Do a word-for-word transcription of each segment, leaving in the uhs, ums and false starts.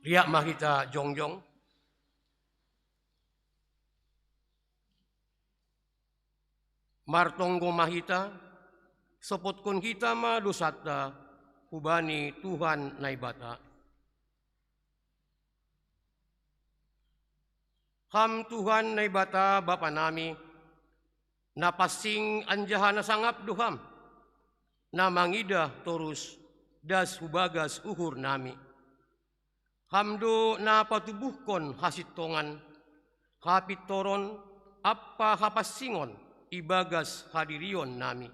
Ia ma hita jongjong. Martonggo ma hita, sopotkon hita ma dosanta hubani Tuhan Naibata. Ham Tuhan Naibata Bapa nami, na pansing anjaha na sangap do Ham, na mangidah torus das hu bagas uhur nami. Ham do na patubuhkon hasintongan, hapintoron ampa hapansingon ibagas hadirion nami.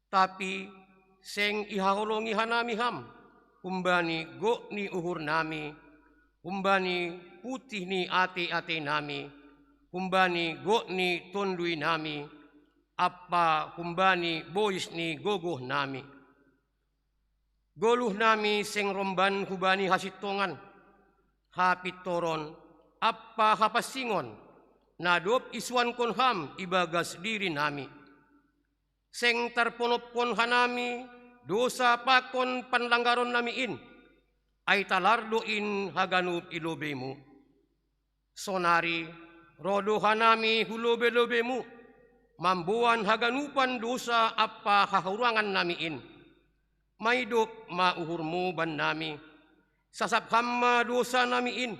Tapi seng ihaholongi hanami Ham humbani gok ni uhur nami, humbani putih ni ate-ate nami, humbani gok ni tondui nami, ampa humbani bois ni gogoh nami. Goluh nami seng romban hubani hasintongan, hapintoron ampa hapansingon, na dob isuankon Ham ibagas diri nami. Seng tarponophon hanami dosa pakon panlanggaron nami in, ai talar do in haganup i lobei-Mu. Sonari, ro do hanami hu lobei-lobei-Mu, mamboan haganupan dosa ampa hahurangan nami in. Maidop ma uhur-Mu bannami, sasap Ham ma dosa nami in,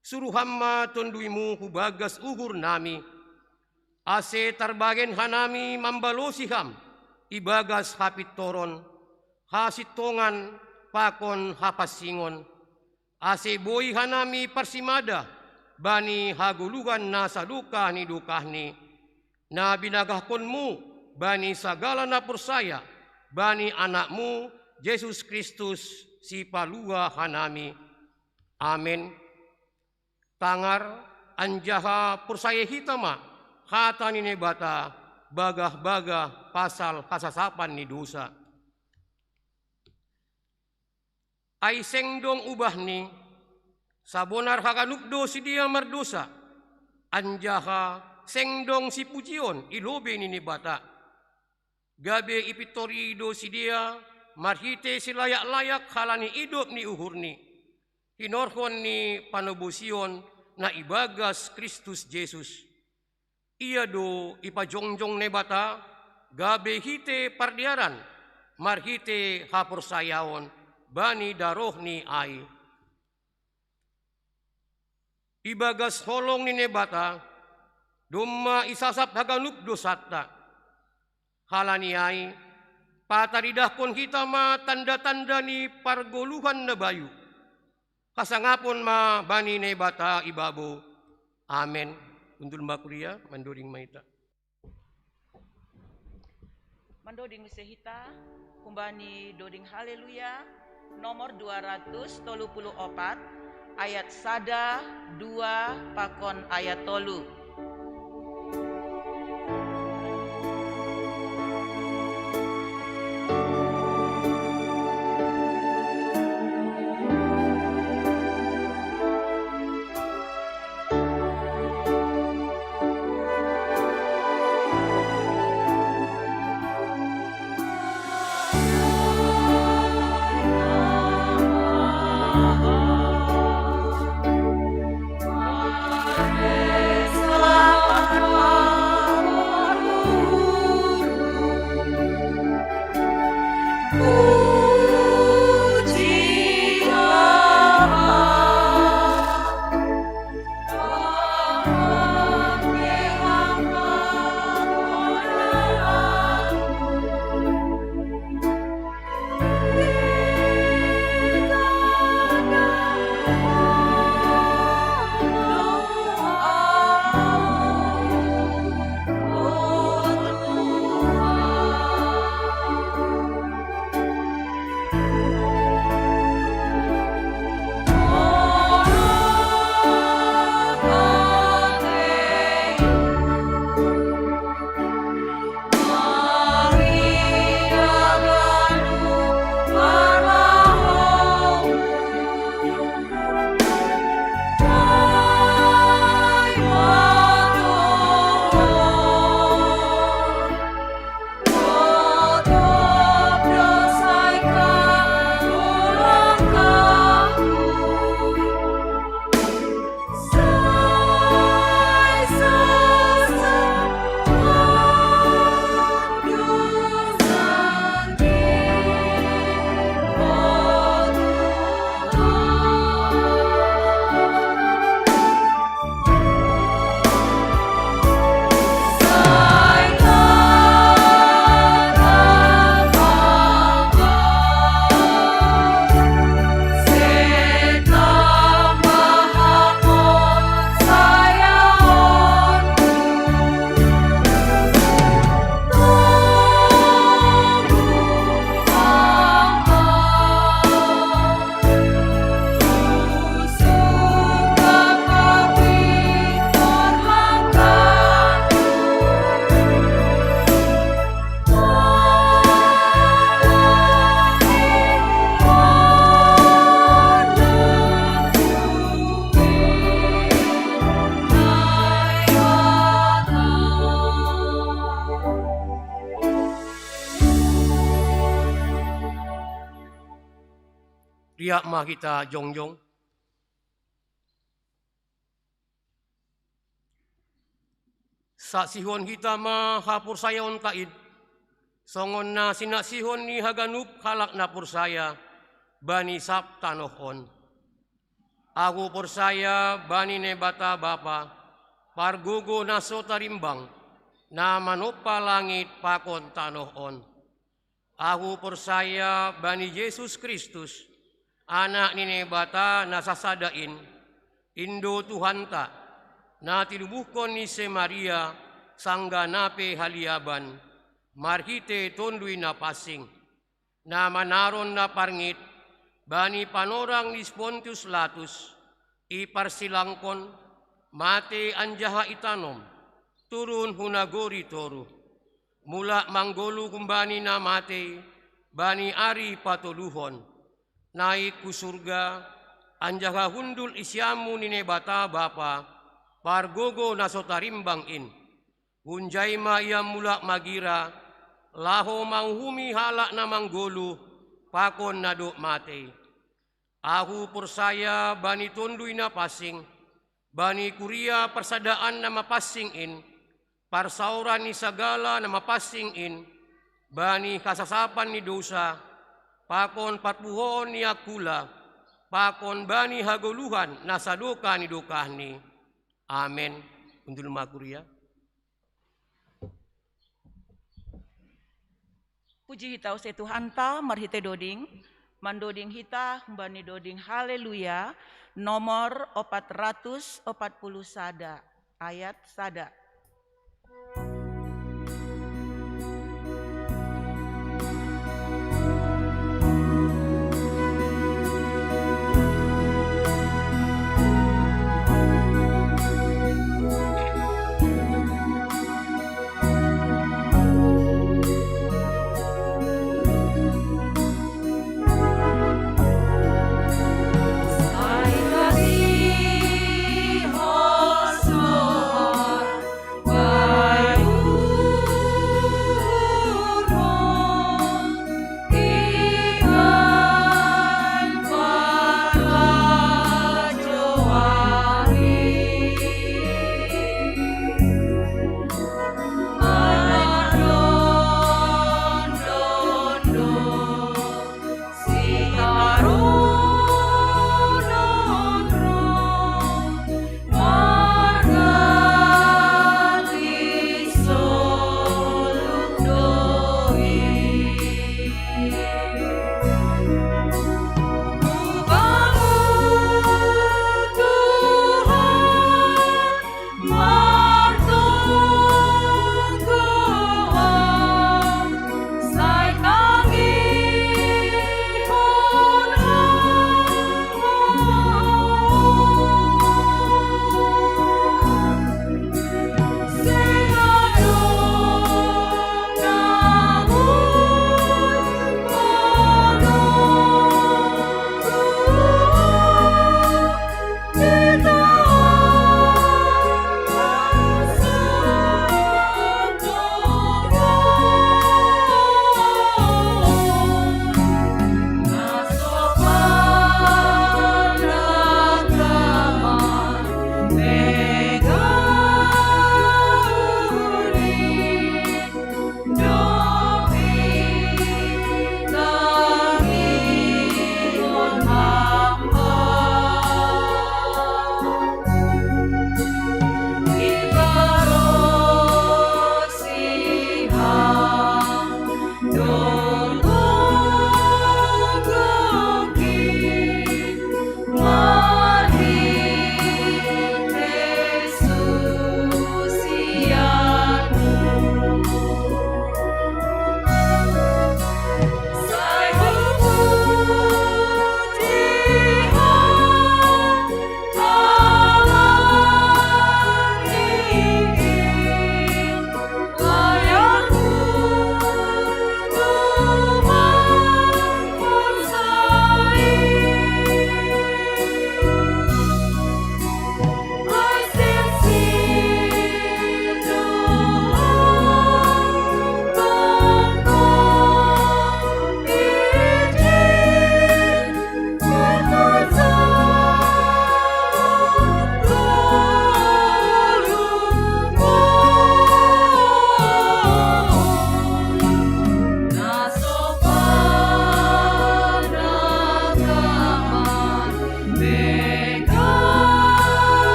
suru Ham ma tondui-Mu hu bagas uhur nami, ase tarbahen hanami mambalosi Ham ibagas hapintoron, hasintongan pakon hapansingon, ase boi hanami parsimadah bani hagoluhan na sadokah ni dokahni, na binagahkon-Mu bani sagala na porsaya bani Anak-Mu, Jesus Kristus, Sipalua hanami. Amen. Tangar, anjaha porsaya hita ma hata ni Naibata bagah-bagah pasal hasasapan ni dosa. Ai seng dong ubahni, sabonar haganup do sidea mardosa, anjaha seng dong sipujion i lobei ni Naibata. Gabe ipintor i do sidea marhitei silayak-layak halani idop ni uhurni, hinorhon ni panobosion na ibagas Kristus Jesus. Ia do ipajongjong Naibata gabe hite pardearan marhite haporsayaon bani darohNi ai. Ibagas holong ni Naibata domma isasap haganup dosanta. Halani ai, pataridahkon hita ma tanda-tanda ni pargoluhan na bayu. Hasangapon ma bani Naibata i babou. Amen. Hundul ma kuria, mandoding ma hita. Mandoding muse hita humbani doding Haleluya nomor dua ratus tolu puluh opat, ayat sada, dua, pakon ayat tolu. Riap ma hita jongjong. Saksihon hita ma haporsayaonta in, songon na sinaksihon ni haganup halak na porsaya bani sab tanoh on. Ahu porsaya bani Naibata Bapa, pargogo na so tarimbang, na manompa langit pakon tanoh on. Ahu porsaya bani Jesus Kristus, Anak ni Naibata na sasada in, Indo Tuhanta, na tinubuhkon ni si Maria sanggah na pe haliaban, marhite Tonduy Napansing, na manaron na parngit bani panorang ni si Pontius Latus, iparsilangkon, mate anjaha itanom, turun hu nagori toruh. Mulak manggoluh humbani na matei bani ari patoluhon, naik hu surga, anjaha hundul i siamun ni Naibata Bapa, pargogo na so tarimbang in. Hunjai ma ia mulak magira, laho manguhumi halak na manggoluh pakon na dob matei. Ahu porsaya bani Tonduy Napansing, bani kuria parsadaan na mapansing in, parsaoran ni sagala na mapansing in, bani hasasapan ni dousa, pakon parpuhoon ni angkula, pakon bani hagoluhan na sadokah ni dokahni. Amen. Hundul ma kuria. Puji hita use Tuhanta marhite doding, mandoding hita humbani doding Haleluya, nomor opat ratus opat puluh sada, ayat sada.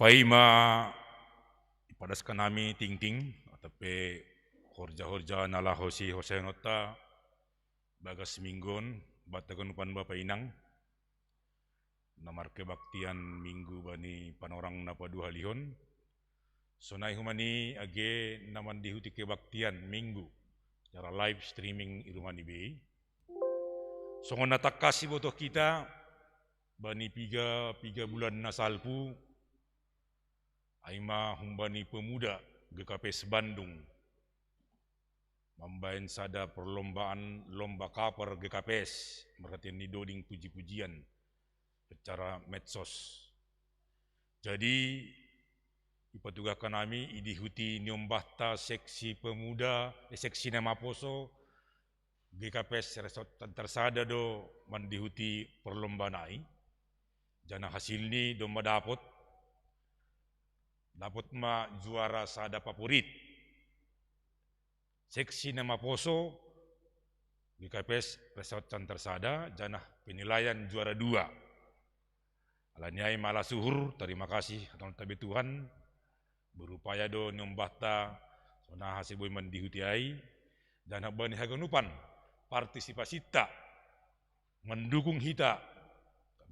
Paima ipadaskon nami tingting, atau pe horja-horja na laho sihorsahononta bagas minggu on, banta haganupan bapa inang, na markebaktian minggu bani panorang na paduahalihon, sonai humani age na mandihuti kebaktian minggu secara live streaming i rumani bei. Songon na tangkas ibotoh hita, bani piga-piga bulan na salpu, ai ma humbani pemuda G K P S Bandung mambahen sada perlombaan lomba kaper G K P S, marhatian ni doding puji-pujian secara medsos. Jadi, ipatugahkon nami, idihuti niombahta seksi pemuda, eh, seksi na maposo, G K P S Resort Santarsada do mandihuti perlombaan ai. Jana hasilni domma dapot, dapot ma juara sada favorit. Seksi na maposo, G K P S Resort Santarsada, jana penilaian juara dua. Alani ai ma ala suhur, tarima kasih, hatahon tabe Tuhan, berupaya do niombahta, songon na hase boi mandihuti ai, jana bani haganupan partisipasinta, mandukung hita,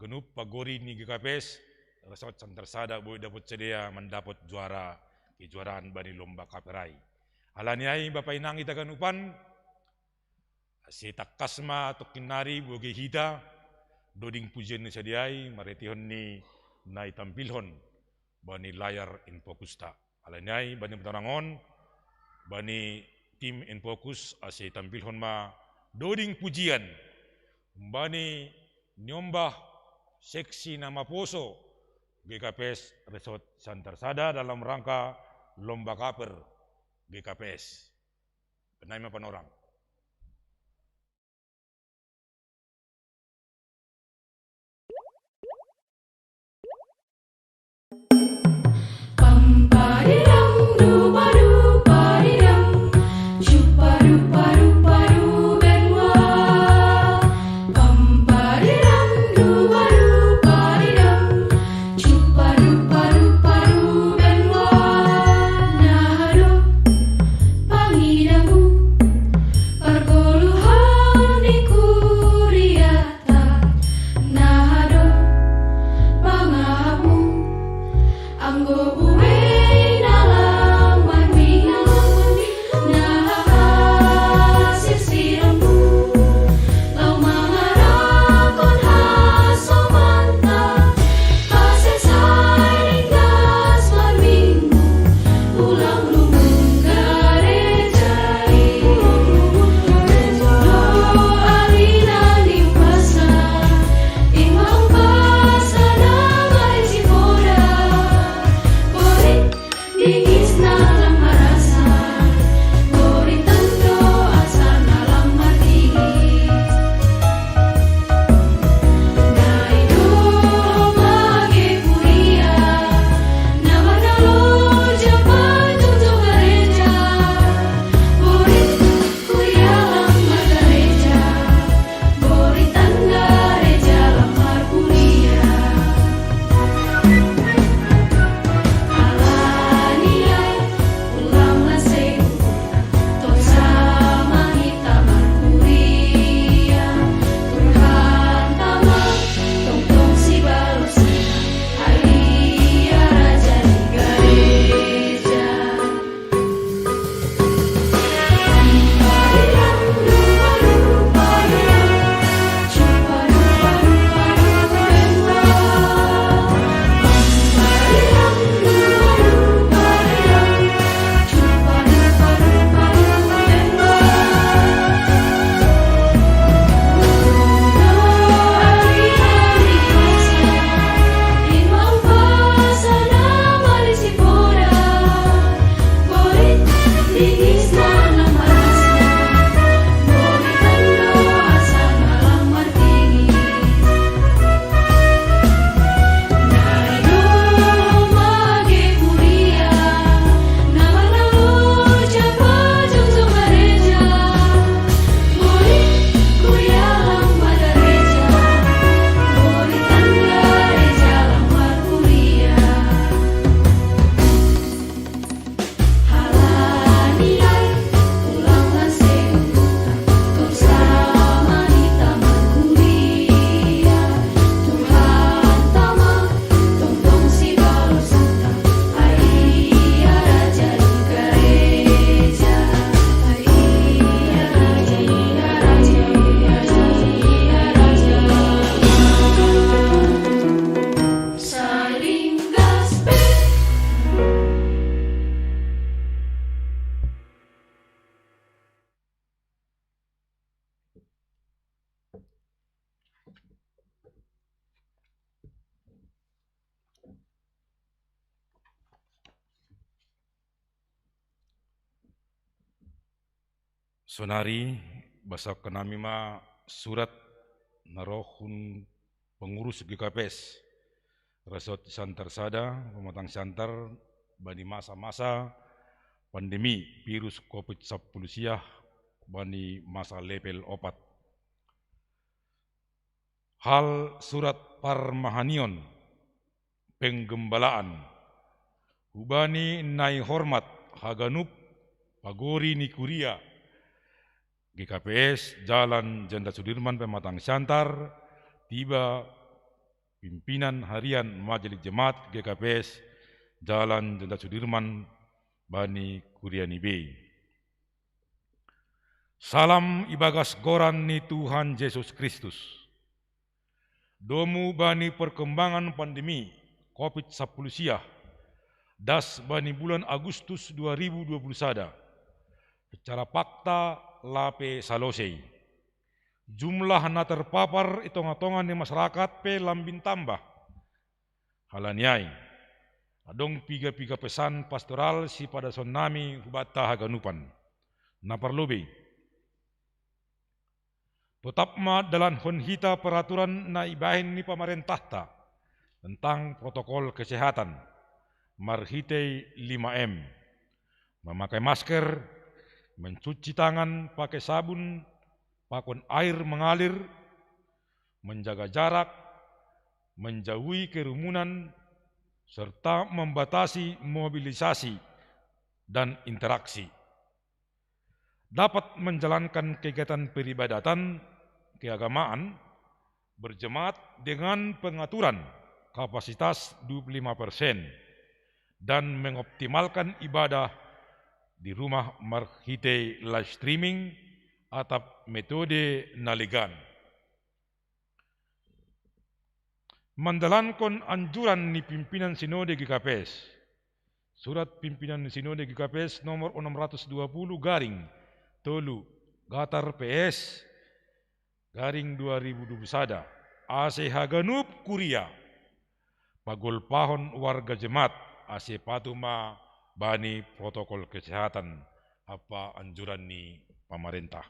ganup pagori ni G K P S Resort Santarsada boi dapot sidea mandapot juara kejuaraan bani lomba kaper ai. Alani ai bapa inang hita ganupan, ase tangkas ma tongkin nari bogei hita, doding pujian ni sidea ai, marhiteihon ni na itampilhon bani layar infokusta. Alani ai bani panorang on, bani tim infokus ase tampilhon ma doding pujian, bani niombah seksi na maposo G K P S Resort Santarsada dalam rangka lomba kaper G K P S. Nai ma panorang. Sonari, basaon hanami ma surat na roh hun pengurus G K P S, Resort Siantar Sada, Pematang Siantar, bani masa-masa pandemi virus covid sampulu siah, bani masa level opat. Hal surat parmahanion penggembalaan. Hubani na nihormat haganup pagori ni kuria G K P S Jalan Jenderal Sudirman Pematang Siantar, tiba pimpinan harian Majelis Jemaat G K P S Jalan Jenderal Sudirman bani kuria ni bei. Salam ibagas goran ni Tuhan Jesus Kristus. Domu bani perkembangan pandemi covid sampulu siah, das bani bulan Agustus dua ribu dua puluh sada, secara fakta lape salosei. Jumlah na terpapar i tonga-tonga ni masyarakat pe lambin tambah. Halani ai, adong piga-piga pesan pastoral sipadason nami hubanta haganupan. Na parlobei, totap ma dalankon hita peraturan na ibahen ni pamarentahta tentang protokol kesehatan marhitei lima M: memakai masker, mencuci tangan pakai sabun pakon air mengalir, menjaga jarak, menjauhi kerumunan, serta membatasi mobilisasi dan interaksi. Dapat menjalankan kegiatan peribadatan keagamaan berjemaat dengan pengaturan kapasitas dua puluh lima persen dan mengoptimalkan ibadah di rumah marhitei live streaming atap metode na legan. Mandalankon anjuran ni pimpinan Sinode G K P S, surat pimpinan Sinode G K P S nomor enam ratus dua puluh garing tolu gatar P S garing dua ribu dua puluh sada, ase haganup kuria pagolpahon warga jemaat ase patuh ma bani protokol kesehatan ampa anjuran ni pamarentah.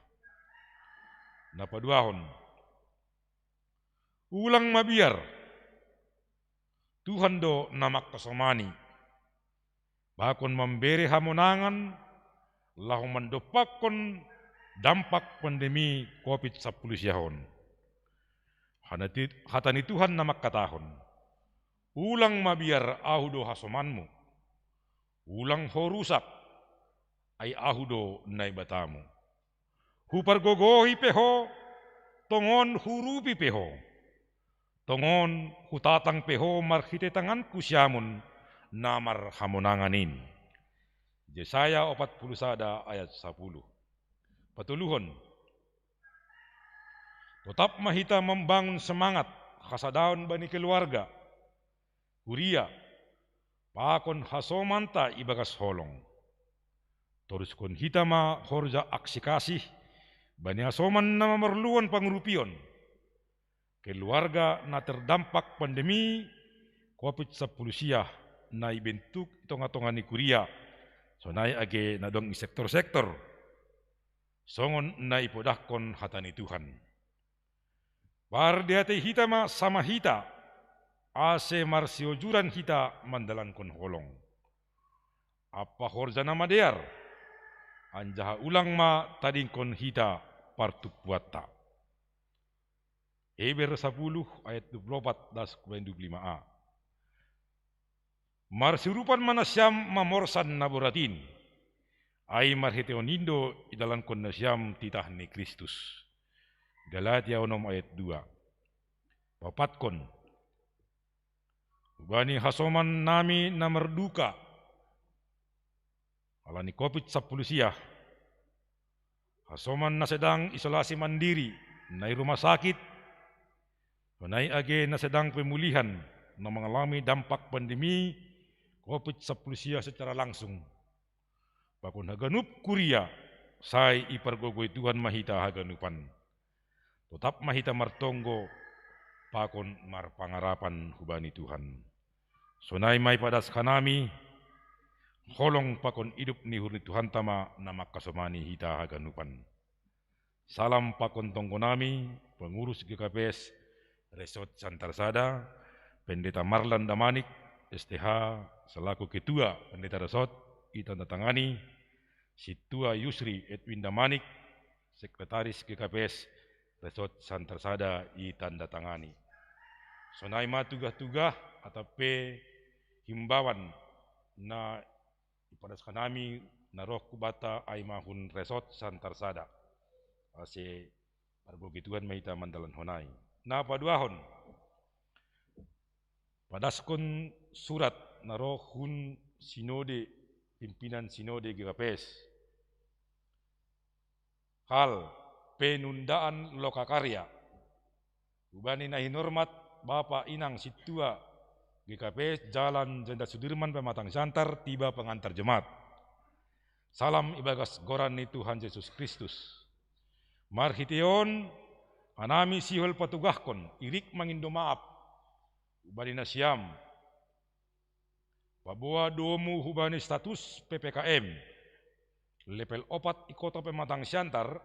Na paduahon, ulang mabiar. Tuhan do na manghasomani, pakon mambere hamonangan laho mandompakkon dampak pandemi covid sampulu siah on. Hata ni Tuhan na mangkatahon: Ulang mabiar, Ahu do hasomanmu. Ulang ho rusak, ai Ahu do Naibatamu. Hupargogohi pe ho, tongon huurupi pe ho. Tongon hutatang pe ho marhitei tanganku siamun na marhamonangan in. Jesaya opat puluh sada ayat sapuluh. Patoluhon, totap ma hita mambangun semangat hasadaon bani keluarga, kuria, pakon hasomanta ibagas holong. Toruskon hita ma horja aksi kasih bani hasoman na mamerluhon pangurupion, keluarga na terdampak pandemi covid sampulu siah na ibentuk i tonga-tonga ni kuria, sonai age na adong i sektor-sektor, songon na ipodahkon hata ni Tuhan. Pardeatei hita ma sama hita, ase marsiojuran hita mandalankon holong. Ampa horja na madear, anjaha ulang ma tadingkon hita partumpuanta. Heber sapuluh ayat dua puluh opat das hubani dua puluh lima a. Marsiurupan ma nasiam mamorsan na borat in, ai marhiteion in do idalankon nasiam titah ni Kristus. Galatia onom ayat dua. Paopatkon, hubani hasoman nami na marduka halani covid sampulu siah, hasoman na sedang isolasi mandiri na i rumah sakit, sonai age na sedang pemulihan na mangalami dampak pandemi covid sampulu siah secara langsung, pakon haganup kuria, sai ipargogoi Tuhan ma hita haganupan. Totap ma hita martonggo pakon marpangarapan hubani Tuhan. Sonai ma ipadas hanami Holong pakon idup ni uhur ni Tuhanta ma na mangkasomani hita haganupan. Salam pakon tonggonami, pengurus G K P S Resort Santarsada, Pendeta Marlan Damanik, S T H, selaku Ketua Pendeta Resort, itandatangani, Sintua Yusri Edwin Damanik, Sekretaris G K P S Resort Santarsada, itandatangani. Sonai ma tugah-tugah atap pe himbauan na ipadas hanami na roh hubanta ai ma hun Resort Santarsada. Ase marbogei Tuhan ma hita mandalanhon ai. Na paduahon, padaskon surat na roh hun sinode, pimpinan sinode G K P S. Hal, penundaan lokakarya. Hubani na hinormat Bapa, Inang, Sintua G K P S Jalan Jenderal Sudirman Pematang Siantar, tiba pengantar jemaat. Salam ibagas goran ni Tuhan Jesus Kristus. Marhitei on, hanami sihol patugahkon irik mangindo maaf hubani nasiam, paboa domu hubani status P P K M level opat i kota Pematang Siantar,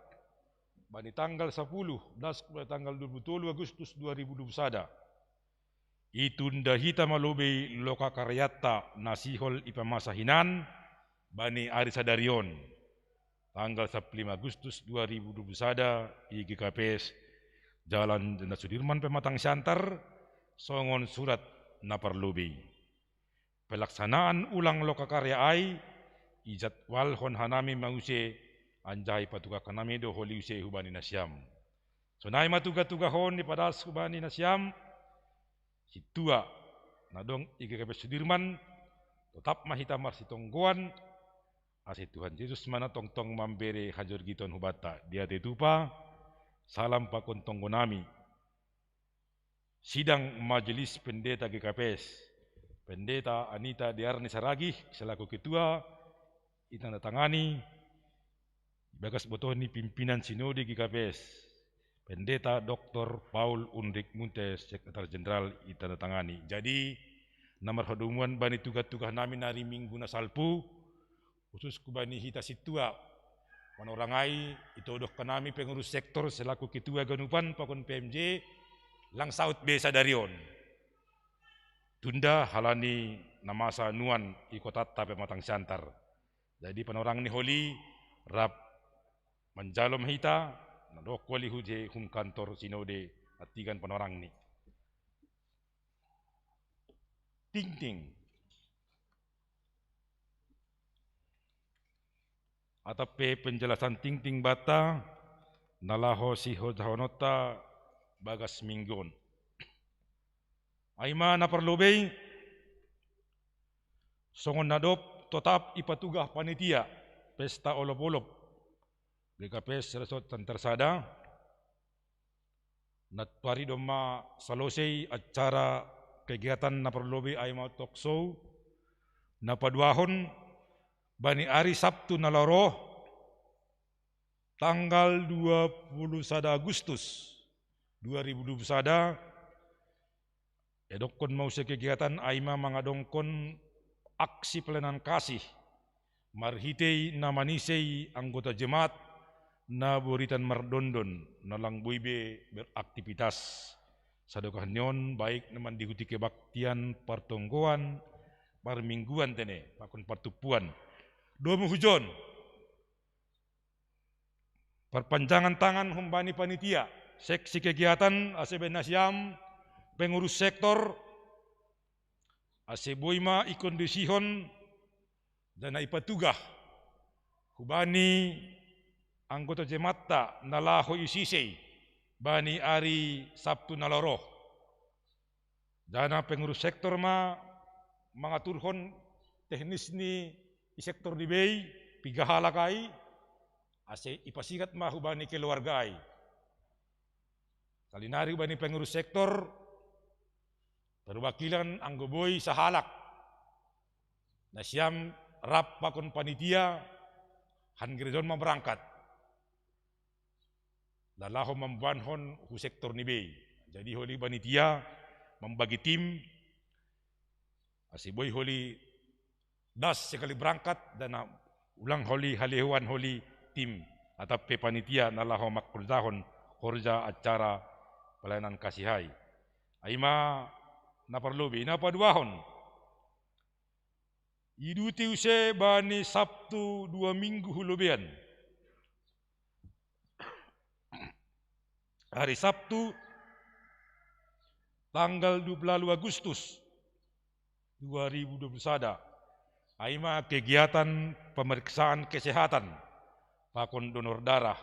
bani tanggal sapuluh, das hubani tanggal dua puluh tolu Agustus dua ribu dua puluh sada. Itunda hita ma lobei lokakaryanta na sihol ipamasa hinan bani ari sadari on, tanggal sapuluh lima Agustus dua ribu dua puluh sada, i G K P S Jalan Jenderal Sudirman Pematang Siantar, songon surat na parlobei. Pelaksanaan ulang lokakarya ai ijadwalhon hanami ma use, anjaha ipatugahkon hanami do holi use hubani nasiam. Sonai ma tugah-tugah on ipadas hubani nasiam, sintua na dong i G K P S Sudirman, totap ma hita marsitonggoan, ase Tuhan Jesus ma na tongtong mambere hajorgiton hubanta. Diatei tupa, salam pakon tonggonami, sidang Majelis Pendeta G K P S, Pendeta Anita Dearni Saragih selaku Ketua, itandatangani ibagas botoh ni pimpinan Sinode G K P S, Pendeta Doktor Paul Unrik Munte, Sekretaris Jenderal, itandatangani. Jadi, na marhadomuan bani tugah-tugah nami na ri Minggu na salpu, khusus hubani hita sintua, panorang ai itodohkon nami pengurus sektor selaku ketua ganupan pakon P M J, lang saut be sadari on. Tunda halani na masa nuan i kotanta Pematang Siantar. Jadi panorang ni holi rap manjalo ma hita, na dohot holi hu je hun kantor sinode, nantikan panorang ni tingting. Atap pe penjelasan tingting banta na laho sihojahononta bagas minggu on. Ai ma na parlobei, songon na dob totap ipatugah panitia pesta olop-olop G K P S Resort Santarsada, nantuari domma salosei acara kegiatan na parlobei ai ma talk show, na paduahon bani ari Sabtu na laho ro, tanggal dua puluh sada Agustus dua ribu dua puluh sada, edokkon ma use kegiatan ai ma mangadongkon aksi pelayanan kasih marhitei na manisei anggota jemaat na boritan mardondon, na lang boi be beraktivitas sadokah ni on, baik na mandihuti kebaktian partonggoan, parmingguan tene, pakon partumpuan. Domu hujon, perpanjangan tangan humbani panitia, seksi kegiatan, ase baen nasiam pengurus sektor, ase boi ma ikondisihon, janah ipatugah hubani anggota jemaatta na laho i sisei bani ari Sabtu na laho ro. Janah pengurus sektor ma mangaturhon teknis ni i sektor ni bei, piga halak ai, ase ipasingat ma hubani keluarga ai. Salinari hubani pengurus sektor, perwakilan anggo boi sahalak, nasiam rap pakon panitia, han gereja on ma berangkat. Laho mamboanhon hu sektor ni bei. Jadi holi panitia mambagi tim, ase boi holi das sekali berangkat dan ulang holi halehuan holi tim atap pe panitia na laho mangkorjahon horja acara pelayanan kasihai. Ai ma na parlobei. Na paduahon, iduti use bani Sabtu dua minggu hu lobean. Hari Sabtu tanggal dua puluh Agustus dua ribu dua puluh sada, ai ma kegiatan pemeriksaan kesehatan pakon donor darah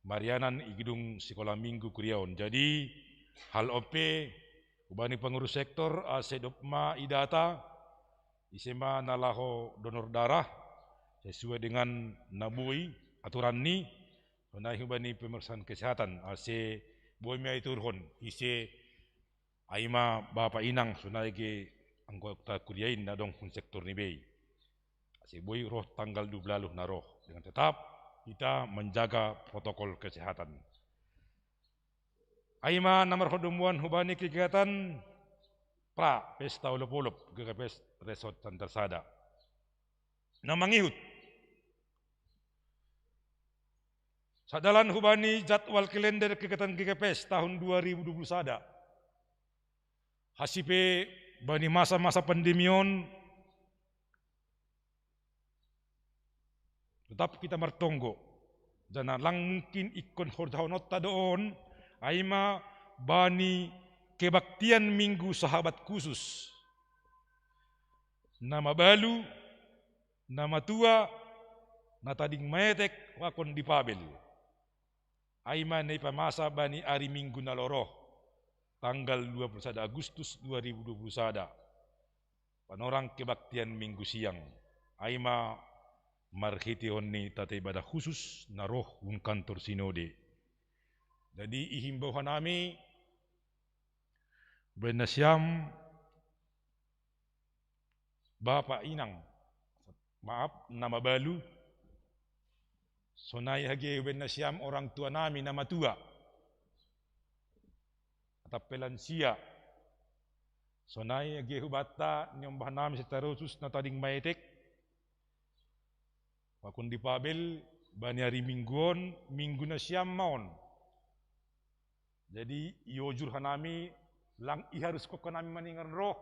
marianan i gedung sekolah minggu kuriaon. Jadi hal on pe hubani pengurus sektor ase dob ma idata ise ma na laho donor darah sesuai dengan na boi aturan ni. Sonai hubani pemeriksaan kesehatan ase boi ma iturhon ise, ai ma bapa inang sonai ge anggota kuria in na dong hun sektor ni bei. Ase boi roh tanggal dua puluh na roh dengan tetap kita menjaga protokol kesehatan. Ai ma na marhadomuan hubani kegiatan pra pesta olop-olop G K P S Resort Santer Sada. Na mangihut sadalan hubani jadwal kalender kegiatan G K P S tahun dua ribu dua puluh sada. Hasipe bani masa-masa pandemi on tetap kita martonggo. Jana lang mungkin ingkon horjahononta do on, ai ma bani kebaktian minggu sahabat khusus. Na mabalu, na matua, na tading maetek, pakon dipabel. Ai ma na ipamasa bani ari minggu na loroh tanggal dua puluh sada Agustus dua ribu dua puluh sada. Panorang kebaktian minggu siang. Ai ma marhiteon ni tata ibadah khusus na roh hun kantor sinode. Jadi ihimbau hanami bani nasiam bapa inang, maaf, na mabalu, sonai age bani nasiam orang tua nami na matua atap pe lansia. Sonai age hubanta niombah nami secara khusus na tading maetek pakon dipabel bani ari minggu on, minggu na siam ma on. Jadi iojur hanami, lang iharuskon hanami maningan roh,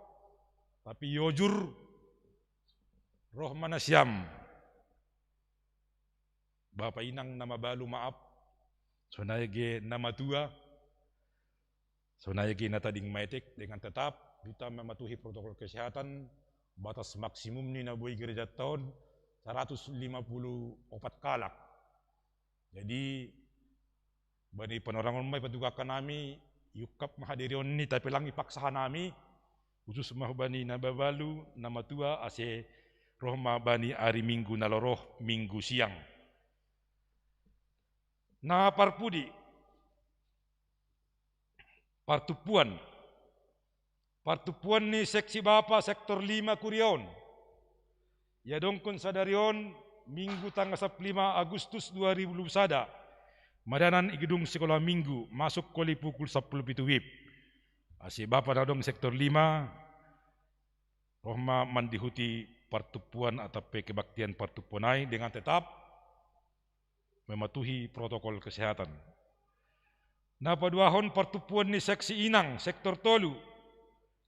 tapi iojur roh ma nasiam. Bapa inang na mabalu, maaf, sonai age na matua, sonai age na tading maetek dengan tetap kita mematuhi protokol kesehatan. Batas maksimum ni na boi gereja on saratus lima puluh opat kalak. Jadi bani panorangon ma ipatugakan nami, iungkap ma hadirion ni, tapi lang ipaksa hanami, khusus ma hubani na mabalu, na matua, ase roh ma bani ari minggu na loroh, minggu siang. Na parpudi, partumpuan. Partumpuan ni seksi bapa sektor lima kuriaon iadongkon sadari on, minggu tanggal sapuluh lima Agustus dua ribu dua puluh sada, marianan i gedung sekolah minggu, masuk holi pukul sapuluh pitu wib. Ase bapa na dong sektor lima roh ma mandihuti partumpuan atap pe kebaktian partumpuan ai dengan tetap mematuhi protokol kesehatan. Na paduahon, partumpuan ni seksi inang sektor tolu,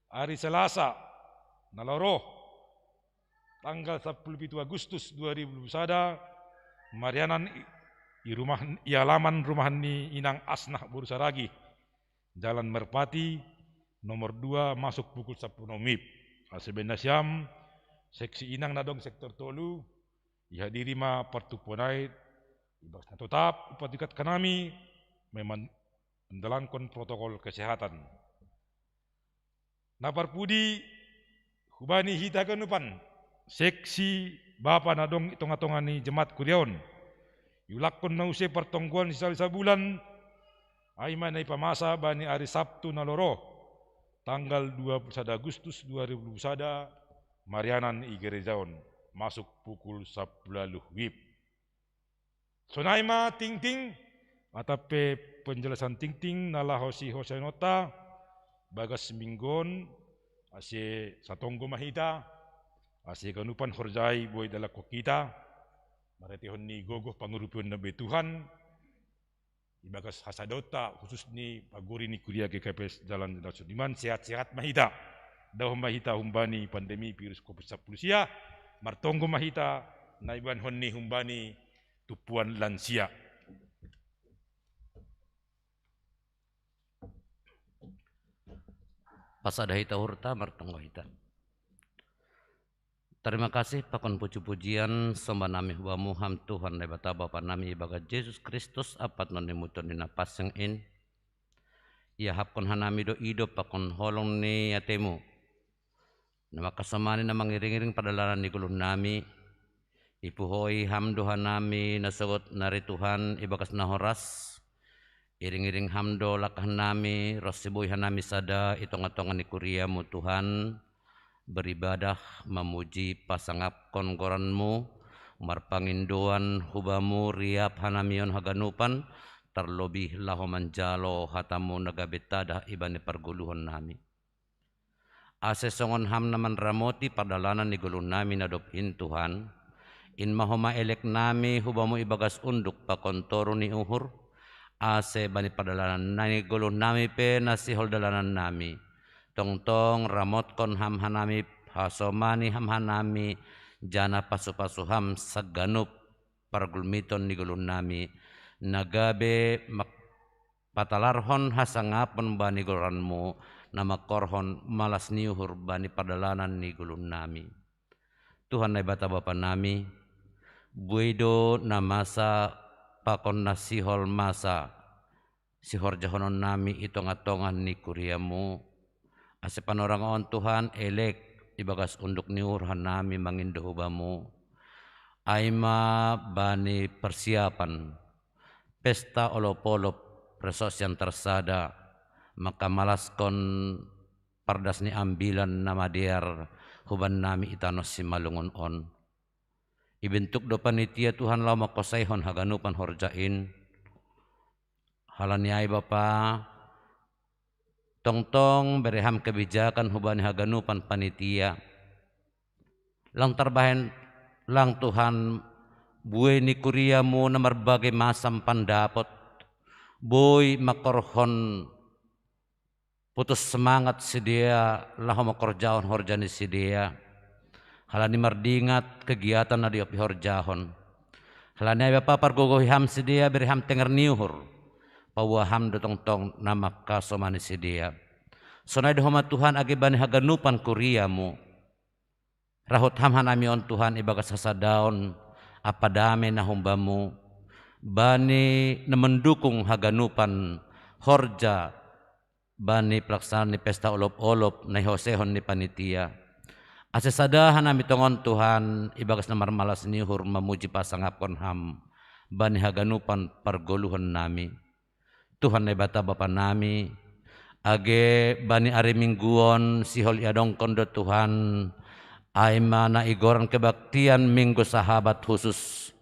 ari Selasa na loroh tanggal sapuluh pitu Agustus dua ribu dua puluh sada, marianan i, i rumah, i alaman rumah ni inang Asnah boru Saragih, Jalan Merpati nomor dua, masuk pukul sapuluh onom wib. Ase bani nasiam seksi inang na dong sektor tolu, ihadiri ma partumpuan ai. Ibagas na totap hupatugakan hanami memang mandalanhon protokol kesehatan. Na parpudi, hubani hita haganupan seksi bapa na dong i tonga-tonga ni jemaat kuriaon, iulakhon ma use partonggoan sisali sabulan, ai ma na ipamasa bani ari Sabtu na loroh tanggal dua puluh sada Agustus dua ribu dua puluh sada, marianan i gereja on, masuk pukul sapuluh ualuh wib. Sonai ma tingting atap pe penjelasan tingting na laho sihosaionta bagas minggu on, ase satonggo ma hita. Pasi haganupan horjai boi dalakon hita, marhitehon ni gogoh pangurupion na boi Tuhan, ibagas hasadaonta khusus ni pagori ni kuria G K P S Jalan Jenderal Sudirman, sehat-sehat ma hita. Dao ma hita humbani pandemi virus covid sapuluh sia, martonggo ma hita na ibahenon ni humbani tumpuan lansia. Pasada hita uhurta, martonggo hita. Tarima kasih pakon puji-pujian somba nami hubamu, Ham Tuhan Naibata Bapa nami, ibagas Jesus Kristus, Anak ni Napansing in. Iahapkon hanami do idop pakon holong ni atemu, na mangkasomani na mangiring-iring pardalanan ni goluh nami. Ipuhoi Ham do hanami na sogot nari, Tuhan, ibagas na horas. Iring-iring Ham do langkah nami, ronsi boi hanami sada i tongah-tongah ni kuriamu, Tuhan, beribadah, mamuji, pasangapkon goranmu, marpangindoan hubamu riap hanami on haganupan, tarlobih laho manjalo hatamu na gabe tadah ibani pargoluhon nami. Ase songon Ham na manramoti pardalanan ni goluh nami na dob in, Tuhan, in ma homa elek nami hubamu ibagas unduk pakon toru ni uhur, ase bani pardalanan ni goluh nami pe na sihol dalanan nami. Tongtong ramotkon Ham hanami, hasomani Ham hanami, janah pasu-pasu Ham saganup pargulmiton ni goluh nami, na gabe mak-, patalarhon hasangapon bani goranmu, na mangkorhon malas ni uhur bani pardalanan ni goluh nami. Tuhan Naibata Bapa nami, buei do na masa pakon na sihol masa sihorjahonon nami i tongah-tongah ni kuriamu, ase panorang on, Tuhan, elek ibagas unduk ni uhur hanami mangindo hubamu, ai ma bani parsiapan pesta olop-olop, resosian tarsada, mangkamalaskon pardas ni ambilan na madear huban nami i tanoh Simalungun on. Ibentuk do panitia, Tuhan, laho mangkosaihon haganupan horja in. Halani ai, Bapa, tongtong bere Ham kebijakan hubani haganupan panitia. Lang tarbahen, lang, Tuhan, buei ni kuriamu na marbagei masam pandapot, boi mangkorhon putus semangat sidea laho mangkorjahon horja ni sidea, halani mardingat kegiatan na dob ihorjahon. Halani ai, Bapa, pargogohi Ham sidea, bere Ham tenger ni uhur, paboa Ham do tongtong na mangkasomani sidea. Sonai do homa, Tuhan, age bani haganupan kuriamu, rahut Ham hanami on, Tuhan, ibagas hasadaon ampa dame na humbamu, bani na mandukung haganupan horja bani pelaksanaan ni pesta olop-olop na ihoseihon ni panitia. Ase sada hanami tongon, Tuhan, ibagas na marmalas ni uhur mamuji pasangapkon Ham bani haganupan pargoluhon nami. Tuhan Naibata Bapa nami, age bani ari Minggu on sihol iadongkon do, Tuhan, ai ma na igoran kebaktian Minggu Sahabat khusus,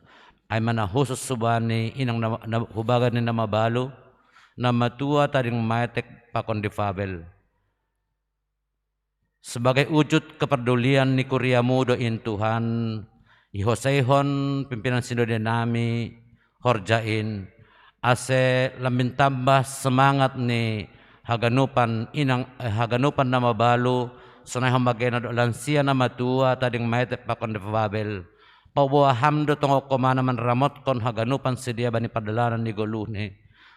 ai ma na khusus hubani inang na, na, hubagas ni na mabalu, na matua, tading, maetek pakon difabel. Sebagai wujud keperdulian ni kuriamu do in, Tuhan, ihoseihon pimpinan sinode nami horja in, ase lambin tambah semangat ni haganupan inang, eh, haganupan na mabalu, sonai homa gena dohot lansia, na matua, tading, maetek pakon difabel. Paboa Ham do tongon homa na manramotkon haganupan sidea bani pardalanan ni goluhni,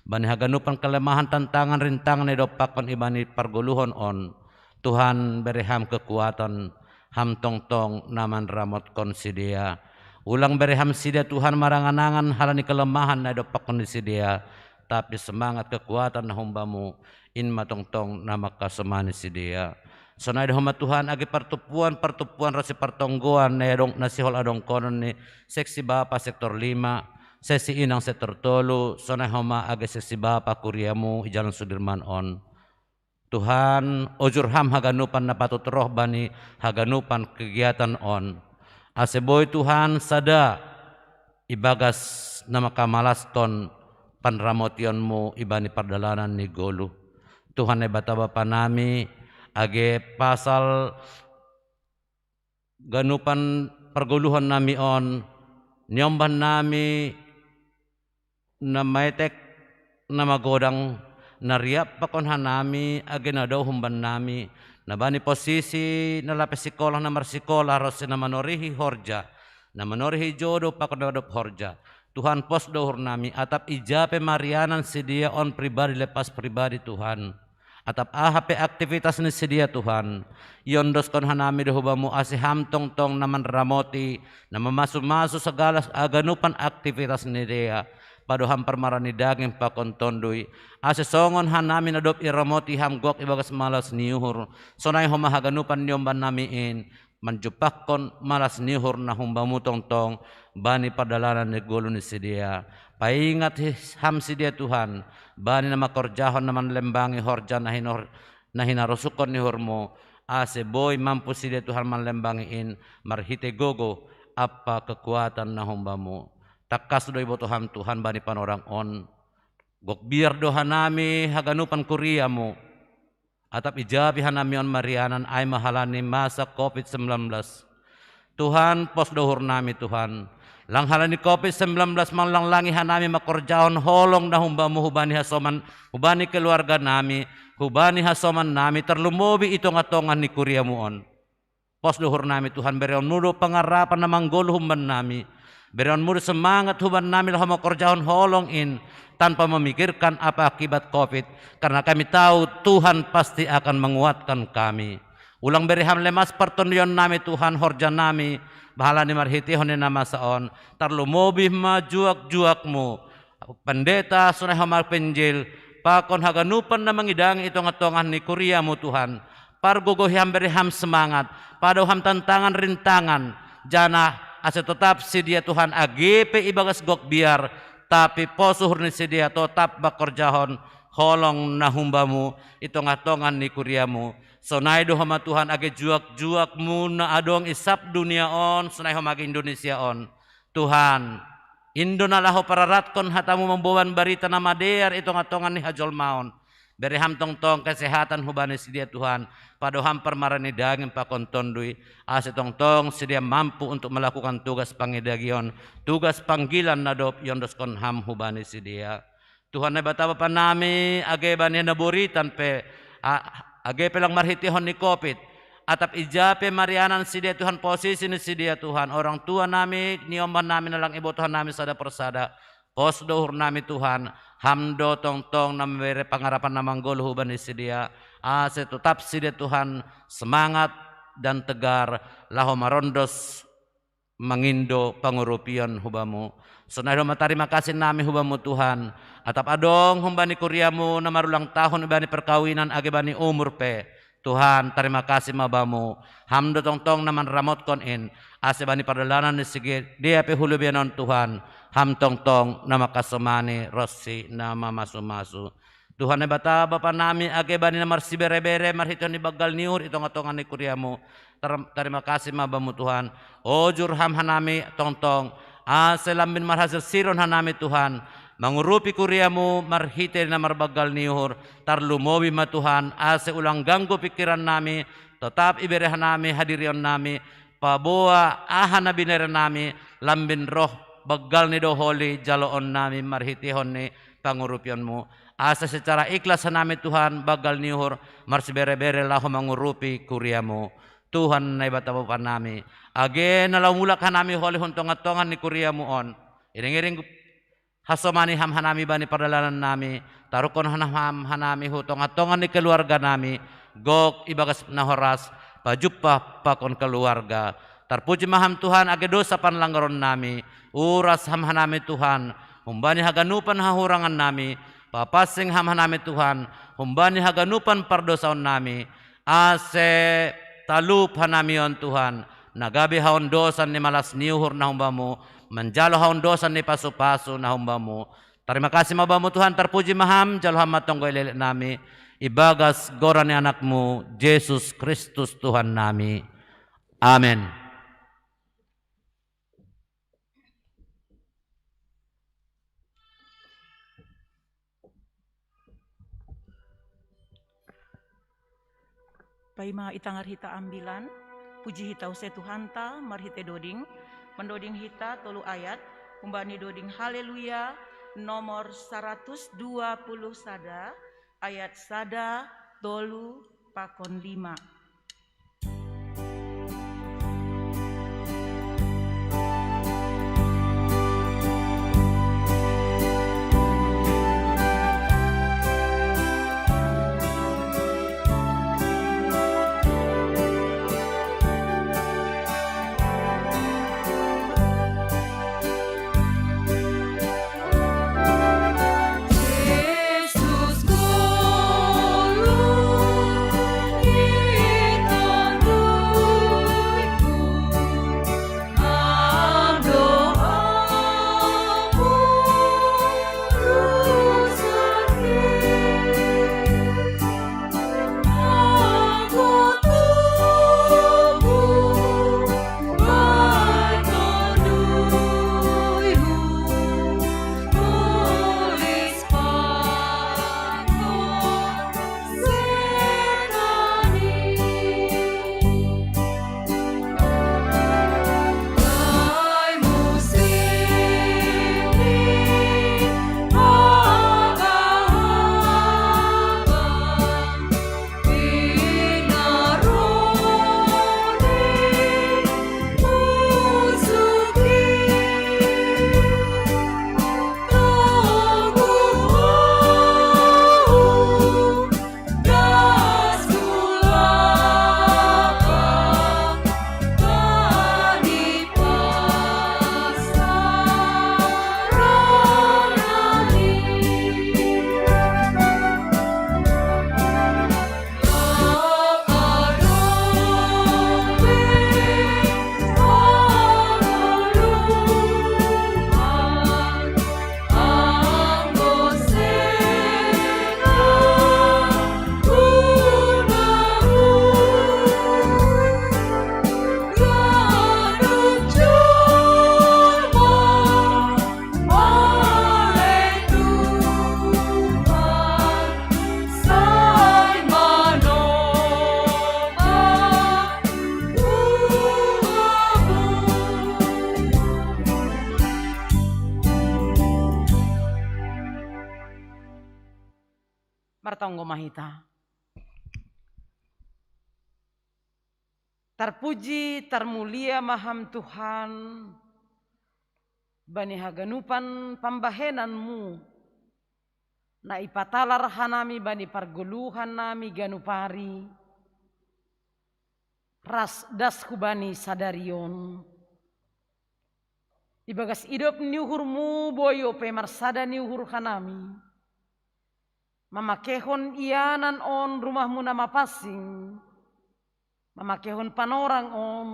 bani haganupan kelemahan, tantangan, rintangan na idompakkon ibani pargoluhon on. Tuhan, bere Ham kekuatan, Ham tongtong na manramotkon sidea. Ulang bere Ham sidea, Tuhan, marangan-angan halani kelemahan na idompakkon ni sidea, tapi semangat, kekuatan na humbamu, in ma tongtong na mangkasomani sidea. Sonai do homa, Tuhan, age partumpuan-partumpuan ronsi partonggoan na iadong, na sihol adongkonon ni seksi bapa sektor lima, seksi inang sektor tolu, sonai homa age seksi bapa kuriamu i Jalan Sudirman on. Tuhan, ojur Ham haganupan na patut roh bani haganupan kegiatan on, ase boi, Tuhan, sada ibagas na mangkamalaskon panramotionmu ibani pardalanan ni goluh. Tuhan Naibata Bapa nami, age pasal ganupan pargoluhon nami on, niombahan nami na maetek na magodang, na riap pakon hanami age na dao humban nami, na bani posisi na lape sikola na marsikola ronsi na manorihi horja, na manorihi jodo pakon na dop horja. Tuhan, pos do uhur nami, atap ija pe marianan sidia on pribadi lepas pribadi, Tuhan. Atap aha pe aktivitas ni sidia, Tuhan, iondoskon hanami do hubamu ase ham tongtong na manramoti, na mamasu-masu sagala aganupan aktivitas ni dia, pado ham parmarani daging pakon tondui, ase songon hanami na dob iramoti ham gok ibagas malas ni uhur, sonai homa haganupan niomban nami in, manjumpakkon malas ni uhur na humbamu tongtong bani pardalanan ni golu ni sidia. Paingat ham sidia, Tuhan, bani na makorjahon na manlembangi horja na hinor-, na hinarosukkon ni uhurmu, ase boi mampu sidia, Tuhan, manlembangi in marhite gogo ampa kekuatan na humbamu. Tangkas do iboto ham, Tuhan, bani panorang on. Gok biar do hanami haganupan kuriamu. Atap ija pe hanami on marianan ai ma halani masa covid sembilan belas. Tuhan, pos do uhur nami, Tuhan. Lang halani covid sembilan belas manglanglangi hanami makorjahon holong na humbamu hubani hasoman, hubani keluarga nami, hubani hasoman nami, tarlumobi i tongah-tongah ni kuriamu on. Pos do uhur nami, Tuhan, berehonmu do pangarapan na manggoluh humban nami. Berehonmu do semangat humban nami laho makorjahon holong in, tanpa memikirkan apa akibat covid, karena kami tahu Tuhan pasti akan menguatkan kami. Ulang bere ham lemas partondion nami, Tuhan, horja nami, ba halani marhiteihon ni na masa on, tarlumobi ma juak-juakmu, pendeta, sonai homa penjil, pakon haganupan na mangidangi i tongah-tongah ni kuriamu, Tuhan. Pargogohi ham, bere ham semangat, padao ham tantangan rintangan, janah ase totap sidia, Tuhan, age pe ibagas gok biar, tapi pos uhur ni sidia totap makorjahon holong na humbamu i tongah-tongah ni kuriamu. Sonai do homa, Tuhan, age juak-juakmu na adong i sab dunia on, sonai homa age Indonesia on. Tuhan, in do na laho pararatkon hatamu mamboan barita na madear i tongah-tongah ni hajolmaon. Bere ham tongtong kesehatan hubani sidia, Tuhan, padao ham parmarani daging pakon tondui, ase tongtong sidia mampu untuk melakukan tugas pangidagion, tugas panggilan na dob iondoskon ham hubani sidia. Tuhan Naibata Bapa nami, age bani na boritan pe, a-, age pe lang marhiteihon ni covid, atap ija pe marianan sidia, Tuhan, posisi ni sidia, Tuhan, orang tua nami, niomban nami na lang iboto hanami sada persada. Pos do uhur nami, Tuhan, ham do tongtong na mambere pangarapan na manggoluh hubani sidia, ase totap sidia, Tuhan, semangat dan tegar laho marondos mangindo pangurupion hubamu. Sonai do ma tarima kasih nami hubamu, Tuhan, atap adong humbani kuriamu na marulang tahun ibani perkawinan age bani umur pe. Tuhan, tarima kasih ma bamu, ham do tongtong na manramotkon in, ase bani pardalanan ni sidia pe hulubian on, Tuhan, ham tongtong na mangkasomani ronsi na mamasu-masu. Tuhan Naibata Bapa nami, age bani na marsibere-bere marhiteihon ni banggal ni uhur i tongah-tongah ni kuriamu, tar-, tarima kasih ma bamu, Tuhan. Ojur ham hanami tongtong, ase lambin marhasirsiron hanami, Tuhan, mangurupi kuriamu marhite na marbanggal ni uhur, tarlumobi ma, Tuhan, ase ulang ganggu pikiran nami, totap ibere hanami hadirion nami, paboa aha na binere nami, lambin roh banggal ni doholi jaloon nami marhiteihon ni pangurupionmu, asa secara ikhlas hanami, Tuhan, banggal ni uhur marsibere-bere laho mangurupi kuriamu. Tuhan Naibata Bapa nami, age na laho mulak hanami holi hun tongah-tongah ni kuriamu on, iring-iring hasomani ham hanami bani pardalanan nami, tarukkon hanam ham hanami hu tongah-tongah ni keluarga nami, gok ibagas na horas, pajumpah pakon keluarga. Tarpuji ma ham, Tuhan, age dosa panlanggaron nami, uras ham hanami, Tuhan, humbani haganupan hahurangan nami, papansing ham hanami, Tuhan, humbani haganupan pardosaon nami, ase talup hanami on, Tuhan, na gabe haondosan ni malas ni uhur na humbamu, manjalo haondosan ni pasu-pasu na humbamu. Tarima kasih ma bamu, Tuhan, tarpuji ma ham, jalo ham ma tonggo elek-elek nami, ibagas goran ni Anakmu, Jesus Kristus, Tuhan nami. Amen. Paima itangar hita ambilan. Puji hita use Tuhanta marhite doding, mandoding hita tolu ayat, humbani doding Haleluya nomor saratus dua puluh sada, ayat sada, tolu, pakon lima. Martonggo ma hita. Tarpuji, tarmulia ma Ham Tuhan, bani haganupan pambahenan-Mu, na ipatalar hanami bani pargoluhan nami ganup ari, ras das hubani sadari on. Ibagas idop ni uhur-Mu boi ope marsada ni uhur hanami, mamakehon ianan on rumah-Mu na mapansing, mamakehon panorang on,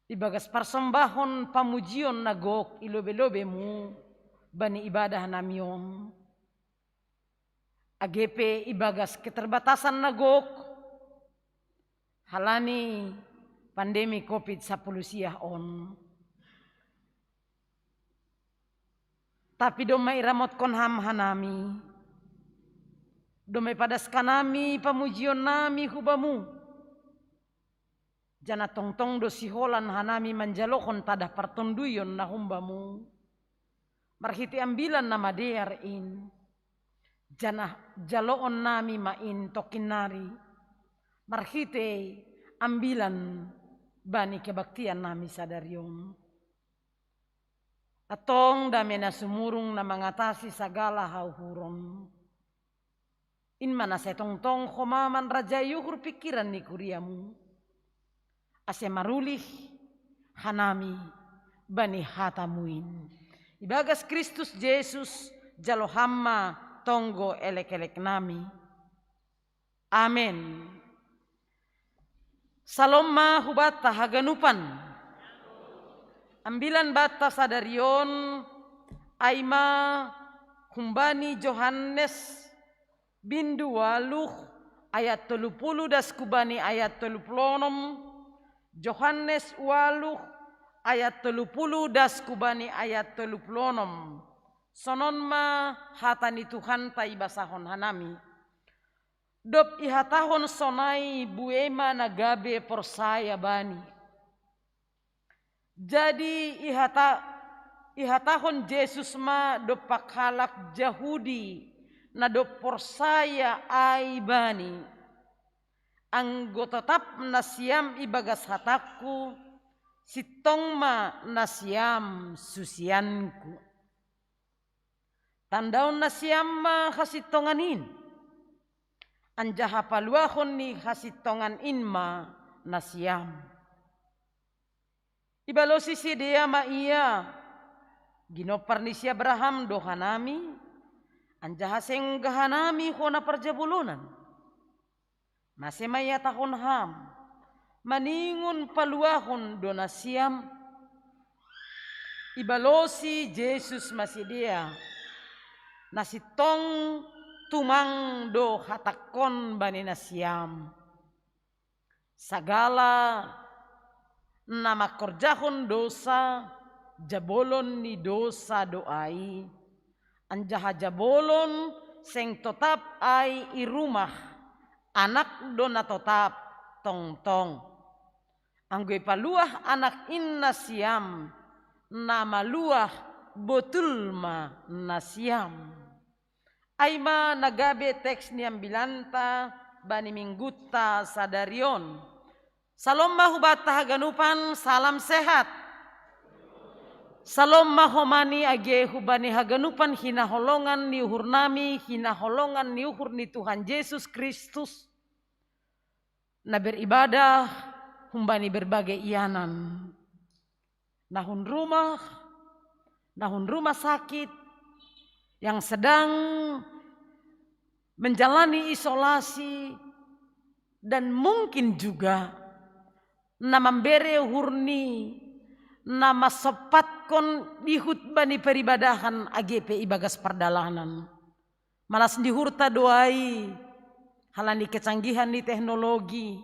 ibagas parsombahon pamujion na gok i lobe-lobe-Mu bani ibadah nami on. Age pe ibagas keterbatasan na gok, halani pandemi covid sapuluh siah on. Tapi domma iramotkon Ham hanami, domma ipadaskan nami pamujion nami hu Bamu, janah tongtong do siholan hanami manjalohon tadah partonduyon na humbamu, marhitei ambilan na madear in, janah jaloon nami ma in tongkin nari, marhitei ambilan bani kebaktian nami sadari on. Antong dame na sumurung na mangatasi sagala hauhuron, in ma na sai tongtong homa manrajai uhur pingkiran ni kuriamu, ase marulih hanami bani hatamu in. Ibagas Kristus Jesus, jalo ham ma tonggo elek-elek nami. Amen. Salom ma hubanta haganupan. Ambilan banta sadari on, ai ma humbani Johannes bindu ualuh ayat tolu puluh das hubani ayat tolu puluh onom, Johannes ualuh ayat tolu puluh das hubani ayat tolu puluh onom. Sonon ma hata ni Tuhanta ibasahon hanami. Dob ihatahon sonai buei ma na gabe porsaya Bani. Jadi ihata, ihatahon Jesus ma dompak halak Jahudi na dob porsaya ai Bani: Anggo totap nasiam ibagas hatangKu, sintong ma nasiam susianKu. Tandaon nasiam ma hasintongan in, anjaha paluahon ni hasintongan in ma nasiam. Ibalosi sidea ma Ia: Ginompar ni si Abraham do hanami, anjaha seng gahanami hona parjabolonan. Mase ma ihatahon Ham: Maningon paluahon do nasiam? Ibalosi Jesus ma sidea: Na sintong tumang do hatangkon bani nasiam: Sagala na mangkorjahon dousa, jabolon ni dousa do ai, anjaha jabolon seng totap ai i rumah, Anak do na totap tongtong. Anggo ipaluah Anak in nasiam, na maluah botul ma nasiam. Ai ma na gabe teks ni ambilanta bani Minggunta sadari on. Salom ma hubanta haganupan, salam sehat. Salom ma homani age hubani haganupan hinaholongan ni uhurnami, hinaholongan ni uhur ni Tuhan Jesus Kristus, na beribadah humbani berbagai ianan, na hun rumah, na hun rumah sakit, yang sedang menjalani isolasi, dan mungkin juga na mambere uhurni na masompatkon dihut bani peribadahan age pe ibagas pardalanan. Malas ni uhurta do ai, halani kecanggihan ni teknologi,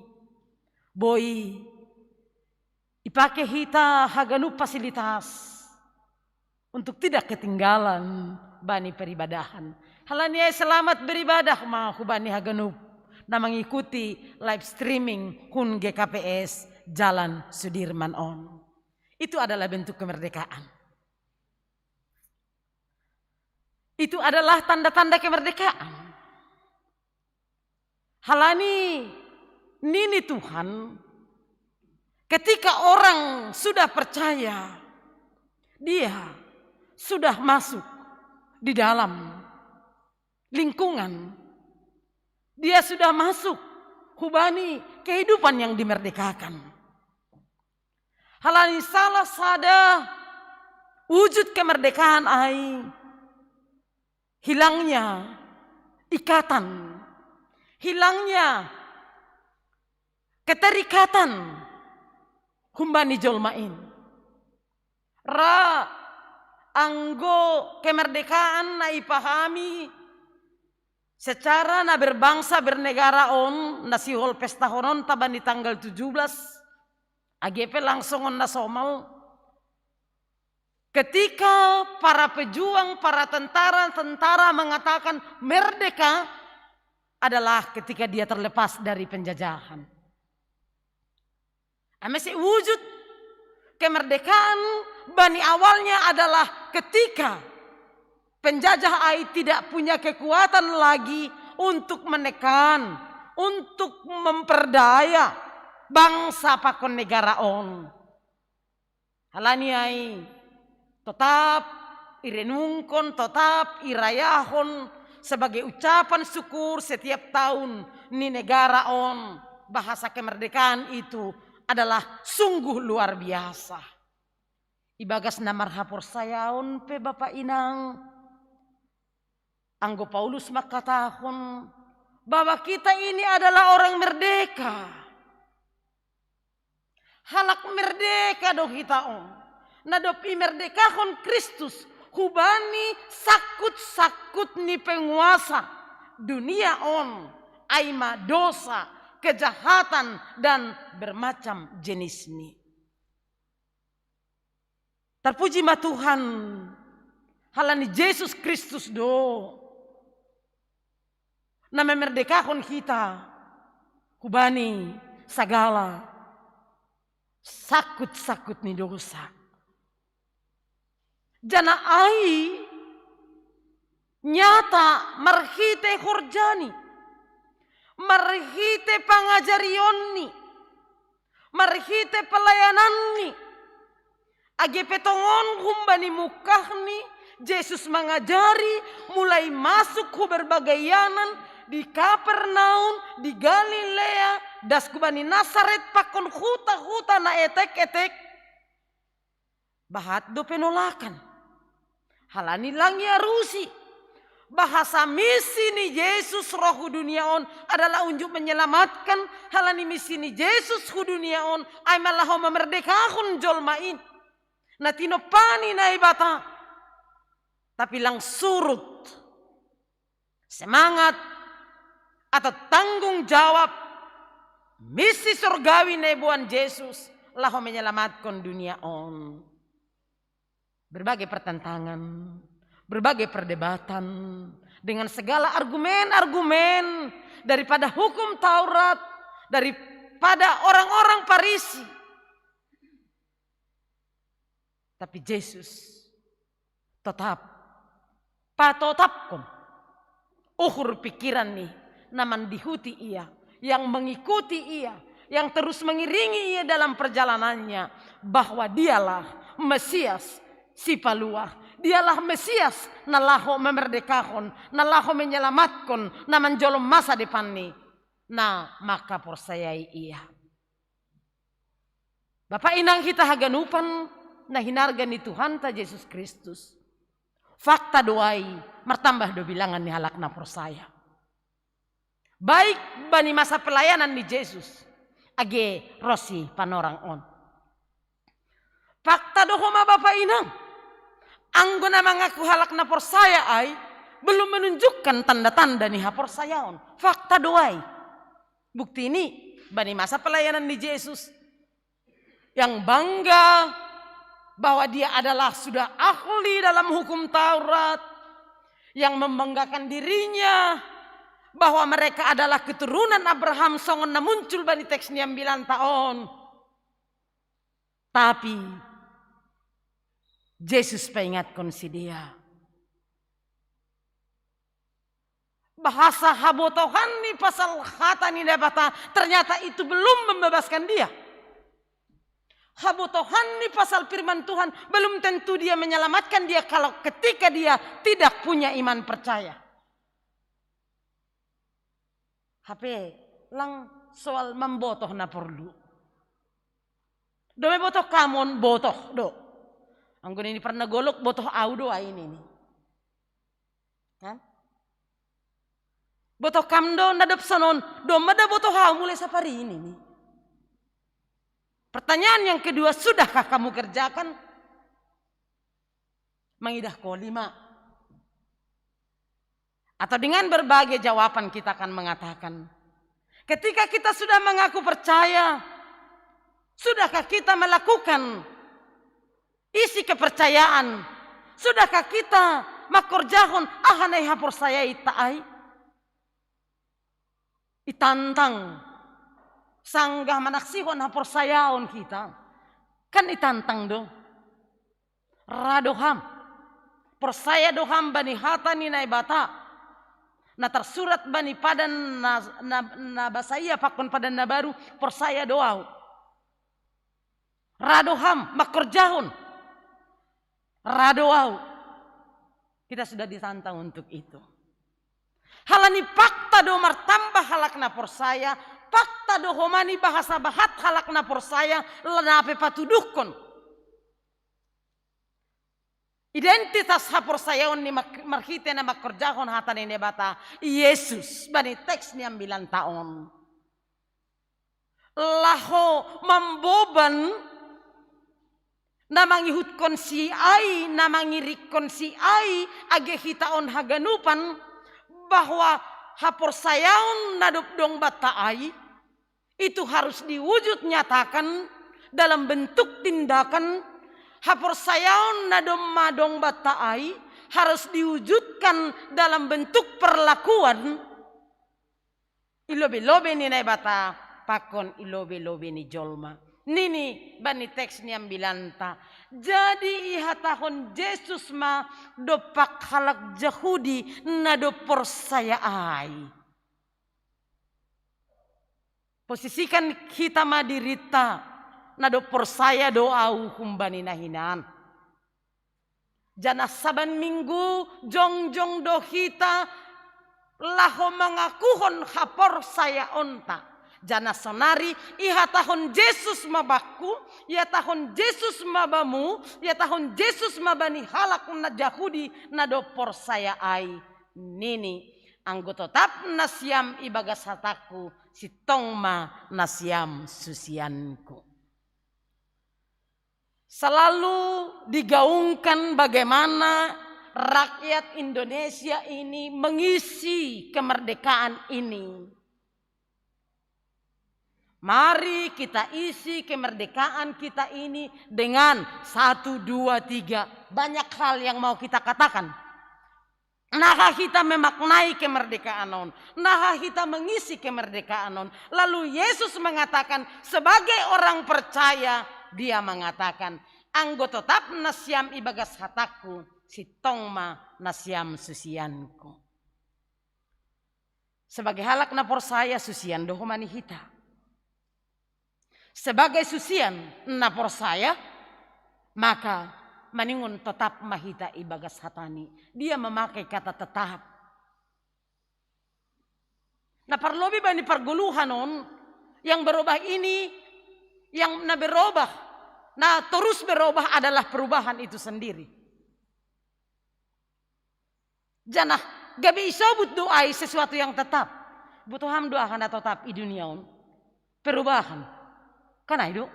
boi ipake hita haganup fasilitas untuk tidak ketinggalan bani peribadahan. Halani ai selamat beribadah ma hubani haganup na mangikuti live streaming hun G K P S Jalan Sudirman on. Itu adalah bentuk kemerdekaan. Itu adalah tanda-tanda kemerdekaan. Halani nini Tuhan, ketika orang sudah percaya, dia sudah masuk di dalam lingkungan, dia sudah masuk hubani kehidupan yang dimerdekakan. Halani salah sada wujud kemerdekaan ai, hilangnya ikatan, hilangnya keterikatan humbani jolma in. Ra anggo kemerdekaan na ipahami secara na berbangsa bernegara on, na sihol pestahononta bani tanggal tujuh belas, age pe langsung on na somal. Ketika para pejuang, para tentara-tentara mengatakan merdeka, adalah ketika dia terlepas dari penjajahan. Ai mese wujud kemerdekaan bani awalnya adalah ketika penjajah ai tidak punya kekuatan lagi untuk menekan, untuk memperdaya bangsa pakon negara on. Halani ai, totap irenungkon, totap irayahon sebagai ucapan syukur setiap tahun ni negara on, bahasa kemerdekaan itu adalah sungguh luar biasa. Ibagas na marhaporsayaon pe, Bapa Inang, anggo Paulus mangkatahon bahwa kita ini adalah orang merdeka. Halak merdeka do hita on, na dob imerdekahon Kristus hubani sangkut-sangkut ni penguasa dunia on, ai ma dosa, kejahatan, dan bermacam jenisni. Terpuji ma Tuhan, halani Jesus Kristus do na memerdekahon hita hubani sagala sakut-sakut ni dosa. Janah ai nyata marhite horjani, marhite pangajarionni, marhite pelayananni, age pe tongon humbani mungkahni, Jesus mangajari mulai masuk hu berbagai ianan, di Kapernaum, di Galilea, das hubani Nasaret pakon huta-huta na etek-etek. Bahat do penolakan. Halani lang iarusi. Bahasa misi ni Jesus roh hu dunia on adalah unjuk menyelamatkan. Halani misi ni Jesus hu dunia on ai ma laho memerdekahon jolma in. Na tinompa ni Naibata. Tapi lang surut semangat atau tanggung jawab misi sorgawi na iboan Jesus laho menyelamatkan dunia on. Berbagai pertentangan, berbagai perdebatan, dengan segala argumen-argumen daripada hukum Taurat, daripada orang-orang Parisi. Tapi Jesus tetap patotapkon uhur pikiran ni na mandihuti ia, yang mengikuti ia, yang terus mengiringi ia dalam perjalanannya, bahwa dialah Mesias sipaluah, dialah Mesias na laho memerdekahon, na laho menyelamatkan, na manjolom masa depan ni na mangkaporsayai ia. Bapa inang hita haganupan na hinarga ni Tuhanta Jesus Kristus. Fakta do ai, martambah do bilangan ni halak na porsaya. Baik bani masa pelayanan ni Jesus, age ro si panorang on. Fakta do homa bapa inang, anggo na mangaku halak na porsaya ai, belum menunjukkan tanda-tanda ni haporsayaon. Fakta do ai. Bukti ni, bani masa pelayanan ni Jesus, yang bangga bahwa dia adalah sudah ahli dalam hukum Taurat, yang membanggakan dirinya bahwa mereka adalah keturunan Abraham, songon na muncul bani teks ni ambilanta on. Tapi Jesus paingatkon sidea. Bahasa habotohan ni pasal hata ni Naibata, ternyata itu belum membebaskan dia. Habotohan ni pasal firman Tuhan belum tentu dia menyelamatkan dia kalau ketika dia tidak punya iman percaya. Hape lang soal mambotoh na porlu. Dome botoh hamu on, botoh do. Anggo nini pernah golok, botoh au do ai nini. Kan? Botoh kam do na dob sonon, domma da botoh au mulai sapari nini. Pertanyaan yang kedua, sudahkah kamu kerjakan? Mangidah koli ma. Atau dengan berbagai jawaban kita akan mengatakan, ketika kita sudah mengaku percaya, sudahkah kita melakukan isi kepercayaan? Sudahkah kita mangkorjahon aha na ihaporsayai ta ai? Itantang sanggah manaksihon haporsayaon hita. Kan itantang do. Ra do ham. Porsaya do ham bani hata ni Naibata na tarsurat bani padan na, na, na basa ia pakon padan na baru, porsaya do au. Ra do ham mangkorjahon. Ra do au. Kita sudah ditantang untuk itu. Halani fakta do martambah halak na porsaya, fakta do homa ni bahasa bahat halak na porsaya, na pe patuduhkon identitas haporsayaon ni mak-, marhite na mangkorjahon hata ni Naibata, Jesus, bani teks ni ambilanta on. Laho mamboban na mangihutkon si ai, na mangirikkon si ai, age hita on haganupan, bahwa haporsayaon na dob dong banta ai, itu harus diwujud nyatakan dalam bentuk tindakan. Haporsayaon na domma dong banta ai harus diwujudkan dalam bentuk perlakuan. Ilobe-lobe ni Naibata pakon ilobe-lobe ni jolma. Nini bani teks ni ambilanta. Jadi ihatahon Jesus ma dompak halak Jahudi na dob porsaya ai. Posisikan hita ma dirita na dob porsaya do au humbani na hinan. Janah saban minggu jongjong do hita laho mangakuhon haporsayaonta. Janah sonari ihatahon Jesus ma bakku, ihatahon Jesus ma bamu, ihatahon Jesus ma bani halak na Jahudi na dob porsaya ai. Nini, anggo totap nasiam ibagas hatangku, sintong ma nasiam susianku. Selalu digaungkan bagaimana rakyat Indonesia ini mengisi kemerdekaan ini. Mari kita isi kemerdekaan kita ini dengan satu, dua, tiga. Banyak hal yang mau kita katakan. Naha hita memaknai kemerdekaan on, naha hita mengisi kemerdekaan on. Lalu Yesus mengatakan, sebagai orang percaya, dia mengatakan, anggo totap nasiam ibagas hatangku, sintong ma nasiam susianku. Sebagai halak na porsaya, susian do homa ni hita. Sebagai susian na porsaya, maka maningon totap ma hita ibagas hatani. Dia memakai kata tetap. Na parlobei bani pargoluhan on, yang berubah ini, yang na berubah, na terus berubah adalah perubahan itu sendiri. Janah gabe isobut do ai sesuatu yang tetap. Butuh ham do aha na totap i dunia on? Perubahan. Kan ai do?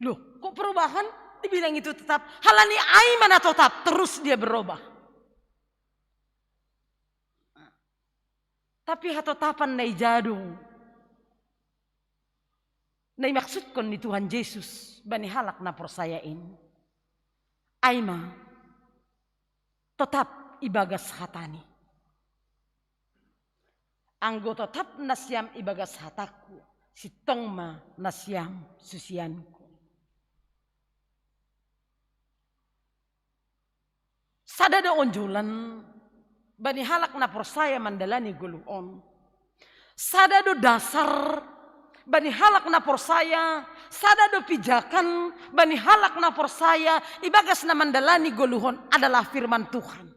Loh, kok perubahan dibilang itu tetap? Halani ai ma na totap, terus dia berubah. Tapi hatotapan na ija do na imaksudkon ni Tuhan Jesus bani halak na porsaya in, ai ma totap ibagas hatani. Anggo totap nasiam ibagas hatangku, sintong ma nasiam susianku. Sada do onjolan bani halak na porsaya mandalani goluh on. Sada do dasar bani halak na porsaya, sada do pijakan bani halak na porsaya ibagas na mandalani goluh on adalah firman Tuhan.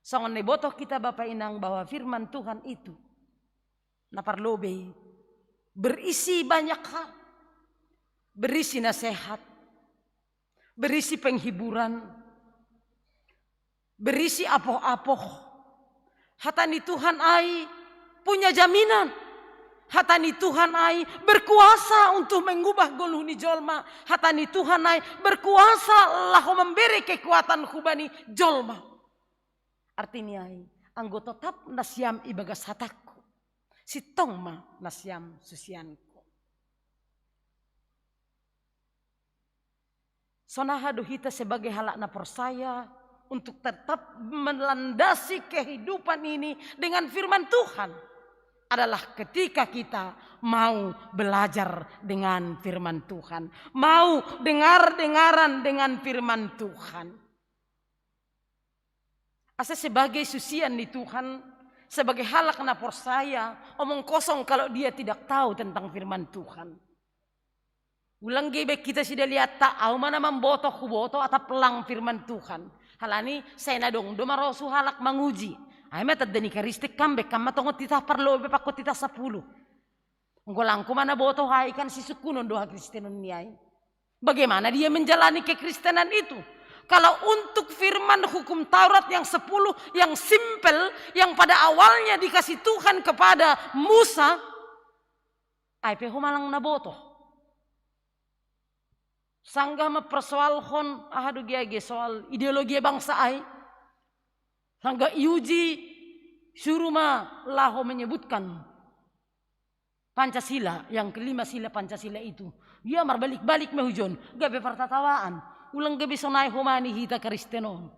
Songon na ibotoh hita bapa inang bahwa firman Tuhan itu na parlobei berisi banyak hal, berisi nasehat, berisi penghiburan, berisi apoh-apoh. Hata ni Tuhan ai punya jaminan. Hata ni Tuhan ai berkuasa untuk mengubah goluh ni jolma. Hata ni Tuhan ai berkuasa laho memberi kekuatan hubani jolma. Artini ai, anggo totap nasiam ibagas hatangku, sintong ma nasiam susianku. Sonaha do hita sebagai halak na porsaya untuk tetap melandasi kehidupan ini dengan firman Tuhan adalah ketika kita mau belajar dengan firman Tuhan, mau dengar-dengaran dengan firman Tuhan. Asa sebagai susian ni Tuhan, sebagai halak na porsaya, omong kosong kalau dia tidak tahu tentang firman Tuhan. Ulang gebek kita sida liatta, au mana mamboto, huboto atap lang firman Tuhan. Halani sai na dong do marosu halak manguji. Ai ma tanda ni Karisten kam, bekkam ma tongon titah parlobei pakko titah sapuluh. Enggo langku mana boto hai kan sisukkunon doha Kristenon ni ai. Bagaimana dia menjalani kekristenan itu? Kalau untuk firman hukum Taurat yang sepuluh, yang simpel, yang pada awalnya dikasih Tuhan kepada Musa, ai pe ho malang na boto. Sanggah mempersoalhon aha do giage soal ideologi bangsa ai. Sanggah iuji, suru ma laho menyebutkan Pancasila, yang kelima sila Pancasila itu. Ia marbalik-balik ma hujon, gabe partatawaan. Ulang gabe sonai homa ni hita Kristen on.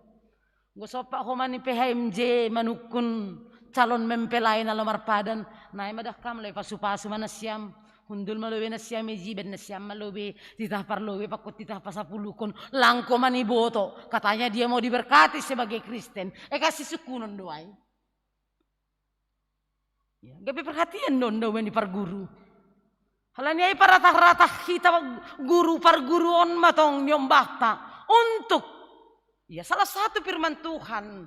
Enggo sompa homa ni P H M J manungkun calon mempelai na lomarpadan, nai madah kam lobe pasu-pasu ma nasiam, hundul ma lobe nasiam, ijiban nasiam ma lobe, titah parlobe pakon titah pasapulukon, langko maniboto, katanya dia mau diberkati sebagai Kristen, e kasih sukunon doai. Ya, gabe perhatian do ndau bani parguru. Halani ai paratah-ratah hita guru parguruon ma tong niombahta untuk, ya, salah satu firman Tuhan.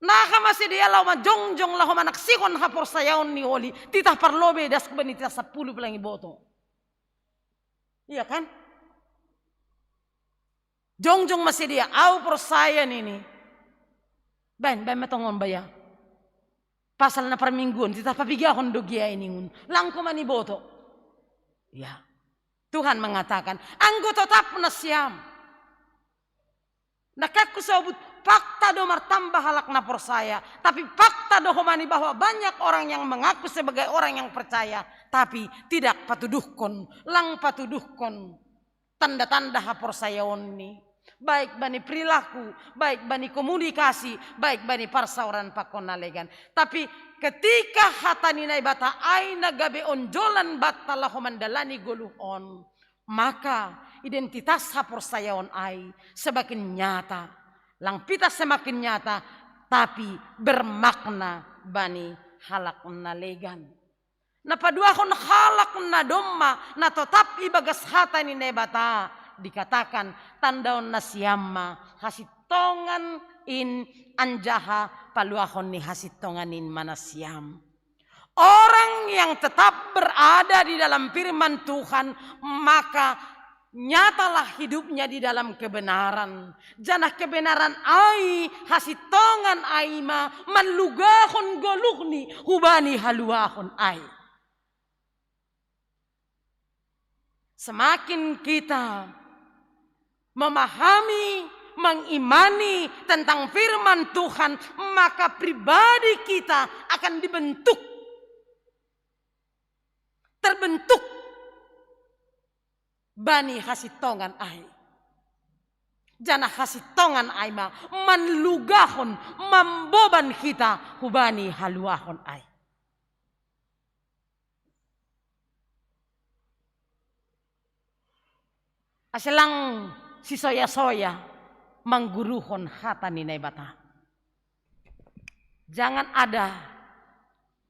Naha ma sidea laho majongjong laho manaksihon haporsayaon ni holi, titah parlobe das bani titah sapuluh pelangi boto. Iya kan? Jongjong ma sidea, au porsaya nini. Baen, baen ma tongon baia. Pasal na parmingguon, titah papigahon do gia iningun. Langko maniboto. Ya. Tuhan mengatakan, anggo totap nasiam. Nakakku sobut, fakta do martamba halak na porsaya. Tapi fakta do homani bahwa banyak orang yang mengaku sebagai orang yang percaya, tapi tidak patuduhkon, lang patuduhkon tanda-tanda haporsayaonni, baik bani perilaku, baik bani komunikasi, baik bani parsaoran pakon na legan. Tapi ketika hata ni Naibata ai na gabe onjolan banta laho mandalani goluh on, maka identitas haporsayaon ai semakin nyata, lang pitas semakin nyata, tapi bermakna bani halak na legan. Na paduahon halak na domma na totap ibagas hata ni Naibata, dikatakan, tandaon nasiam ma hasintongan in, anjaha paluahon ni hasintongan in ma nasiam. Orang yang tetap berada di dalam firman Tuhan, maka nyatalah hidupnya di dalam kebenaran. Janah kebenaran ai, hasintongan ai ma manlugahon goluhni hubani haluahon ai. Semakin kita memahami, mengimani tentang firman Tuhan, maka pribadi kita akan dibentuk, terbentuk bani hasintongan ai. Janah hasintongan ai ma manlugahon, mamboban hita hubani haluahon ai. Ase lang sisoya-soya mangguruhon hata ni Naibata. Jangan ada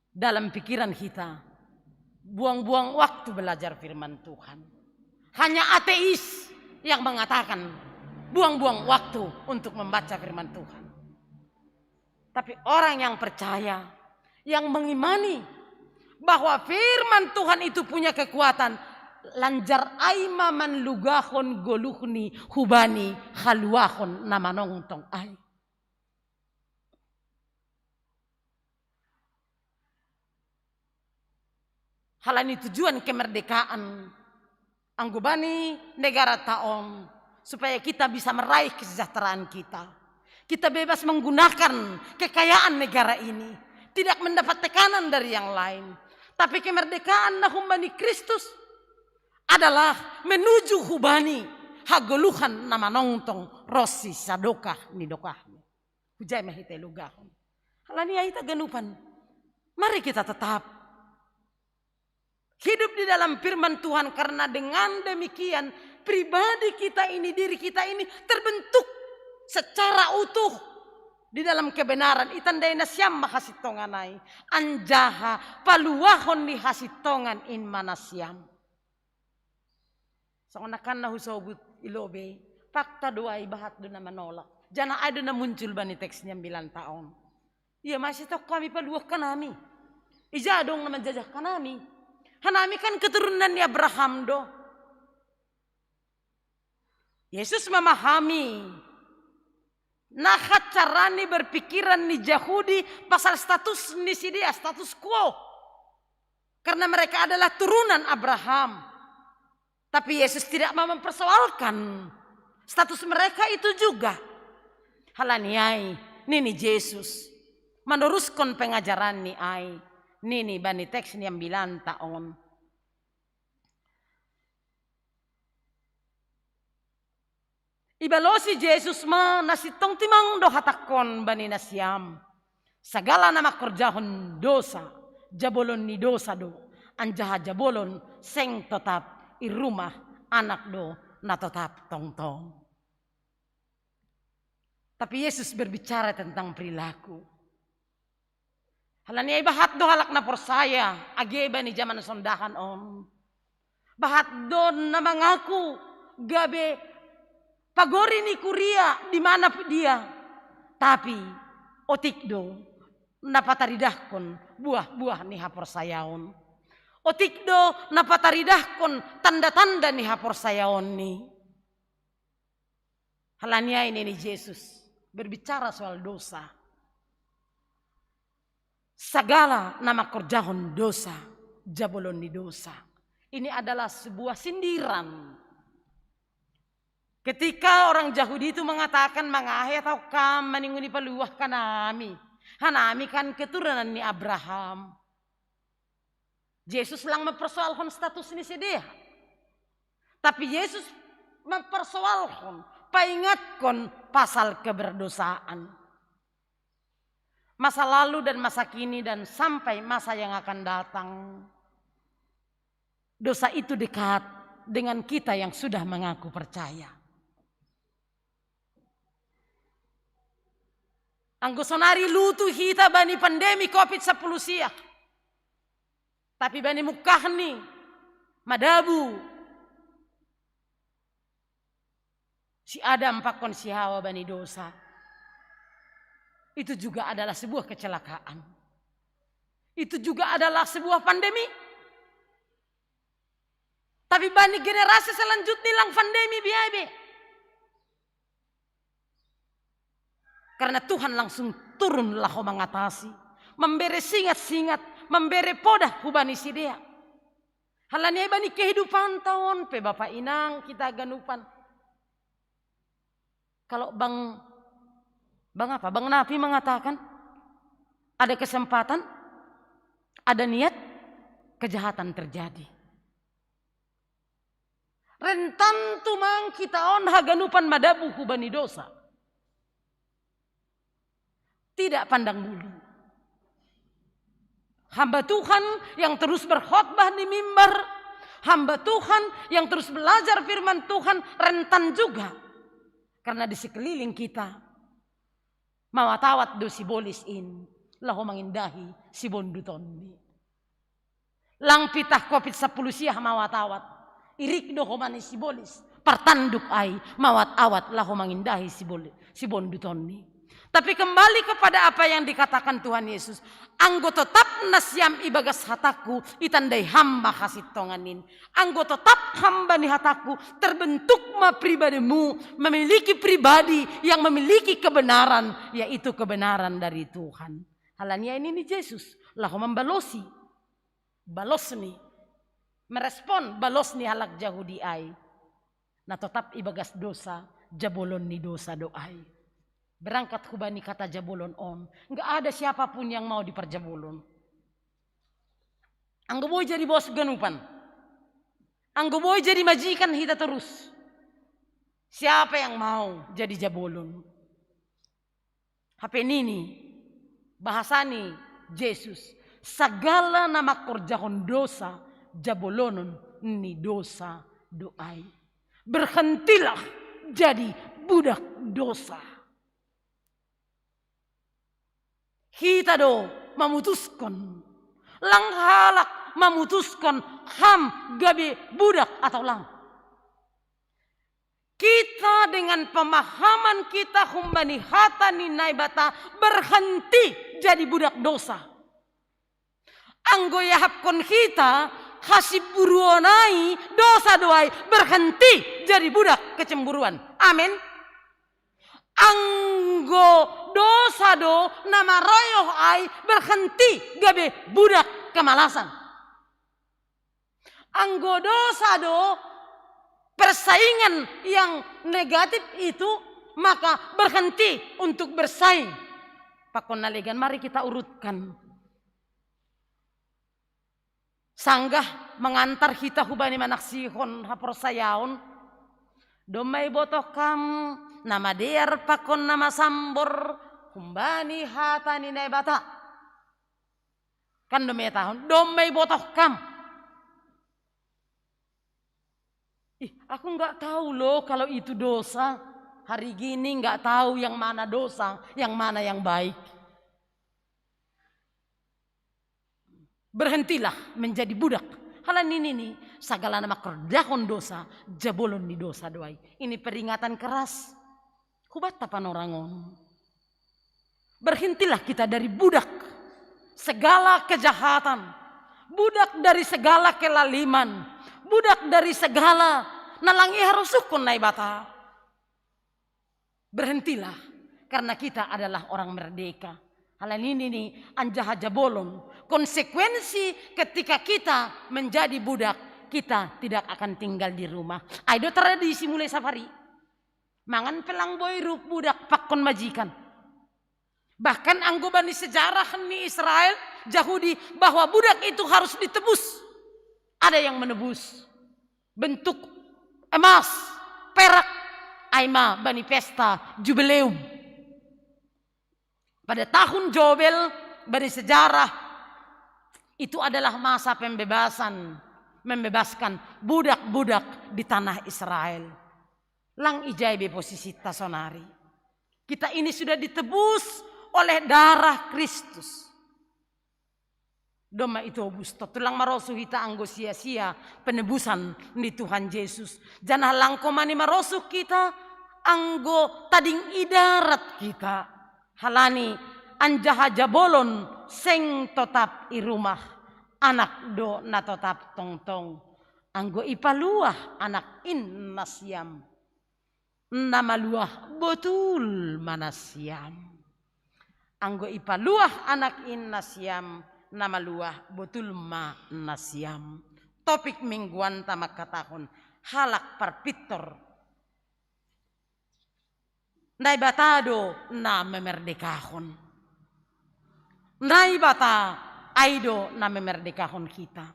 dalam pikiran kita buang-buang waktu belajar firman Tuhan. Hanya ateis yang mengatakan buang-buang waktu untuk membaca firman Tuhan. Tapi orang yang percaya, yang mengimani bahwa firman Tuhan itu punya kekuatan, lanjar ai ma manlugahon goluhni hubani haluahon na manongtong ai. Halani tujuan kemerdekaan anggo bani negara ta on, supaya kita bisa meraih kesejahteraan kita. Kita bebas menggunakan kekayaan negara ini, tidak mendapat tekanan dari yang lain. Tapi kemerdekaan na humbani Kristus adalah menuju hubani hagoluhan na manongtong ronsi sadokah ni dokahni. Hujai ma hita ilugahon. Halani ai hita ganupan, mari kita tetap hidup di dalam firman Tuhan, karena dengan demikian pribadi kita ini, diri kita ini terbentuk secara utuh di dalam kebenaran. Itandai nasiam ma hasintongan ai, anjaha paluahon ni hasintongan in ma nasiam. Songon na kan na husobut i lobei, fakta do ai, bahat do na manolak. Janah ai do na muncul bani teks ni ambilanta on. Ia ma sitong hami paluahon hanami? Ija adong na manjajah hanami? Hanami kan keturunan ni Abraham do. Yesus memahami naha cara ni berpikiran ni Jahudi pasal status ni sidea, status quo. Karena mereka adalah turunan Abraham. Tapi Yesus tidak mau mempersoalkan status mereka itu juga. Halani ai, nini Jesus, manuruskon pengajaran ni ai, nini bani teks ni ambilanta on. Ibalosi Jesus ma, na sintong timang do hatangkon bani nasiam. Sagala na mangkorjahon dosa, jabolon ni dosa do, anjaha jabolon seng totap i rumah Anak do na totap tongtong. Tapi Yesus berbicara tentang perilaku. Halani ai bahat do halak na porsaya age bani jaman sondahan on. Bahat do na mangaku gabe pagori ni kuria di mana pe dia. Tapi otik do na pataridahkon buah-buah ni haporsayaon. Otik do na pataridahkon tanda-tanda ni haporsayaonni. Halani ai nini Jesus berbicara soal dosa. Sagala na mangkorjahon dosa, jabolon ni dosa. Ini adalah sebuah sindiran. Ketika orang Yahudi itu mengatakan, "Mangahe atau kam maningoni paluah kanami? Hanami kan keturunan ni Abraham." Jesus lang mempersoalkan status ni sidea. Tapi Yesus mempersoalkan, paingatkon pasal keberdosaan. Masa lalu dan masa kini dan sampai masa yang akan datang. Dosa itu dekat dengan kita yang sudah mengaku percaya. Anggo sonari lutu hita bani pandemi covid sampulu sia. Tapi bani mungkahni, madabu si Adam pakon si Hawa bani dosa. Itu juga adalah sebuah kecelakaan. Itu juga adalah sebuah pandemi. Tapi bani generasi selanjutnya lang pandemi biabe. Karena Tuhan langsung turun laho mangatasi, membere singat-singat, membere podah hubani sidea. Halani ai bani kehidupan taon pe bapa inang kita ganupan. Kalau bang, bang apa? Bang Napi mengatakan ada kesempatan, ada niat, kejahatan terjadi. Rentan tumang kita on haganupan madabu hubani dosa. Tidak pandang bulu. Hamba Tuhan yang terus berkhotbah di mimbar, hamba Tuhan yang terus belajar firman Tuhan rentan juga. Karena di sekeliling kita mawat-awat do sibolis in laho mangindahi sibondutonni. Lang pitah covid sampulu sia mawat-awat. Irik do homa ni sibolis. Partanduk ai mawat-awat laho mangindahi sibondutonni. Tapi kembali kepada apa yang dikatakan Tuhan Yesus, anggo totap nasiam ibagas hatangku, itandai ham ma hasintongan in. Anggo totap ham bani hatangku, terbentuk ma pribadimu, memiliki pribadi yang memiliki kebenaran, yaitu kebenaran dari Tuhan. Halani ai nini Jesus, laho mambalosi. Balosni, merespon balosni halak Jahudi ai. Na totap ibagas dosa, jabolon ni dosa do ai. Berangkat hubani kata jabolon on, nggak ada siapapun yang mau diperjabolon. Anggo boi jadi bos ganupan, anggo boi jadi majikan hita terus, siapa yang mau jadi jabolon? Hape nini, bahasa ni Jesus, sagala na mangkorjahon dosa, jabolonon ni dosa do ai. Berhentilah jadi budak dosa. Hita do mamutuskon. Lang halak mamutuskon ham gabe budak atau lang. Kita dengan pemahaman kita humbani hata ni Naibata berhenti jadi budak dosa. Anggo iahapkon hita hasimburuon ai, dosa do ai, berhenti jadi budak kecemburuan. Amin. Anggo dosa do na maroyoh ai, berhenti gabe budak kemalasan. Anggo dosa do persaingan yang negatif itu, maka berhenti untuk bersaing. Pakon na legan, mari kita urutkan. Sanggah mangantar hita hubani manaksihon haporsayaon, domma ibotoh kam na madear pakon na masambor, Kumbani hata ni Naibata. Kan dome tahun, dome botoh kam. Ih, aku nggak tahu loh kalau itu dosa. Hari gini nggak tahu yang mana dosa, yang mana yang baik. Berhentilah menjadi budak. Halan ini nih, sagala nama kerdahon dosa, jabolon ni dosa doai. Ini peringatan keras. Hubatta panorangon. Berhentilah kita dari budak segala kejahatan, budak dari segala kelaliman, budak dari segala nalangi harus sukun Naibata. Berhentilah, karena kita adalah orang merdeka. Halan ini nih, anjaha jabolon. Konsekuensi ketika kita menjadi budak, kita tidak akan tinggal di rumah. Aido tradisi mulai safari. Mangan pelang boy ruk budak pakkon majikan. Bahkan anggo bani sejarah ni Israel, Yahudi, bahwa budak itu harus ditebus. Ada yang menebus. Bentuk emas, perak, aima bani pesta jubileum. Pada tahun Jobel, bani sejarah, itu adalah masa pembebasan, membebaskan budak-budak di tanah Israel. Lang ijai be posisi ta sonari. Kita ini sudah ditebus oleh darah Kristus. Doma itu obus to tulang marosuh hita anggo sia-sia penebusan di Tuhan Yesus. Janah langko mani marosuh kita anggo tading idarat kita. Halani anjaha jabolon seng totap i rumah, anak do na totap tongtong. Anggo ipaluah anak in nasiam, na maluah botul ma nasiam. Anggo ipaluah anak in nasiam, na maluah botul ma nasiam. Topik mingguanta mangkatahon halak parpintor. Naibata do na memerdekahon. Naibata ai do na memerdekahon kita.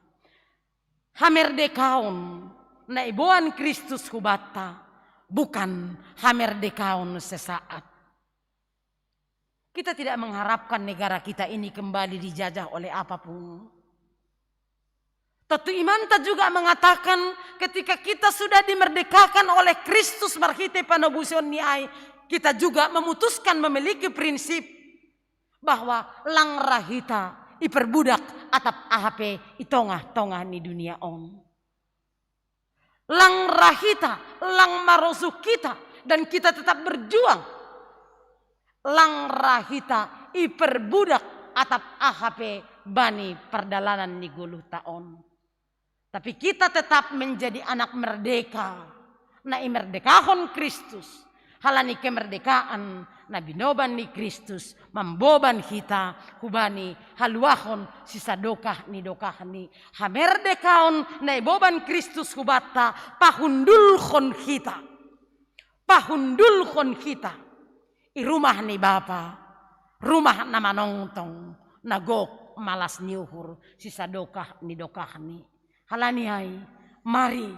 Hamerdekaon na iboan Kristus hubatta bukan hamerdekaon sesaat. Kita tidak mengharapkan negara kita ini kembali dijajah oleh apapun. Tentu imanta juga mengatakan ketika kita sudah dimerdekakan oleh Kristus marhite panobusion ni ai, kita juga memutuskan memiliki prinsip bahwa lang ra hita iperbudak atap aha pe i tongah-tongah ni dunia on. Lang ra hita, lang marosuh kita, dan kita tetap berjuang. Lang ra hita iperbudak atap aha pe bani pardalanan ni goluhta on. Tapi kita tetap menjadi anak merdeka, na imerdekahon Kristus. Halani kemerdekaan na binoban ni Kristus mamboban hita hubani haluahon sisadokah ni dokahni. Hamerdekaon na iboban Kristus hubatta pahundulhon hita. Pahundulhon hita i rumah ni Bapa, rumah na manongtong, na gok malas ni uhur sisadokah ni dokahni. Halani ai, mari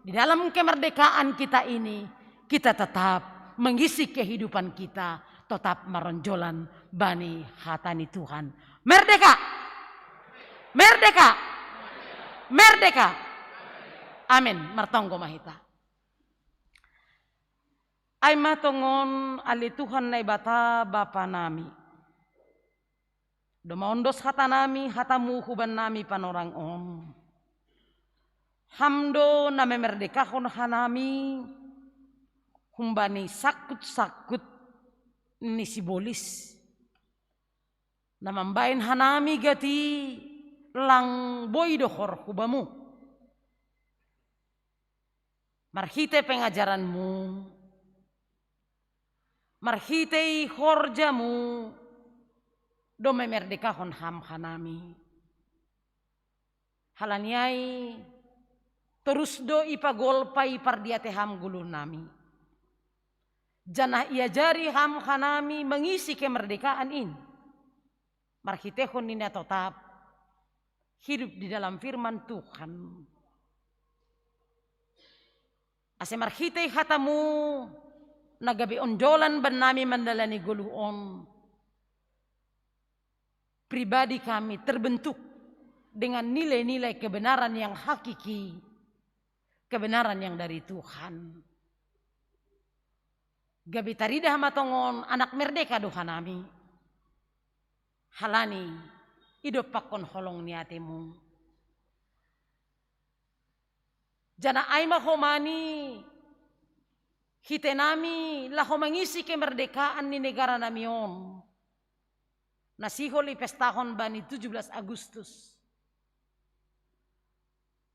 di dalam kemerdekaan kita ini, kita tetap mengisi kehidupan kita tetap maronjolan bani hata ni Tuhan. Merdeka! Merdeka! Merdeka! Amin. Martonggo ma hita. Ai ma tongon ale Tuhan Naibata Bapa nami. Doma ondos hatanami, hatamu hubannami panorang on. Ham do na memerdekahon hanami humbani sangkut-sangkut ni sibolis. Na mambaen hanami gati lang boi dohor hubamu. Marhite pengajaranmu, marhitei horjamu, do memerdekahon ham hanami. Halani ai, torus do ipagolpai pardiate ham goluhnami. Janah iajari ham hanami mengisi kemerdekaan in. Marhitehon ni na totap hidup di dalam firman Tuhan. Ase marhitei hatamu na gabe onjolan bannami mandalani goluh on, pribadi kami terbentuk dengan nilai-nilai kebenaran yang hakiki, kebenaran yang dari Tuhan. Gabe taridah ma tongon anak merdeka do hanami. Halani idop pakon holong ni atemu. Janah ai ma homa ni hite nami laho mangisi kemerdekaan ni negara nami on, na sihol ipestahon bani tujuh belas Agustus.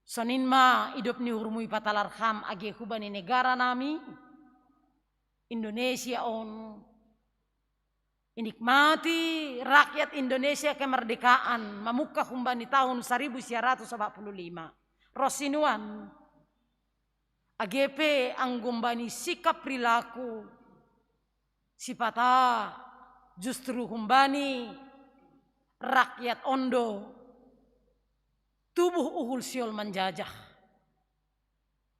Sonin ma idop ni uhurmu ipatalar ham age hubani negara nami Indonesia on inikmati rakyat Indonesia kemerdekaan mamungka humbani tahun seribu sembilan ratus empat puluh lima. Rosinuan, age pe anggo humbani sikap perilaku, sipata justru humbani rakyat on do tubuh uhul sihol manjajah.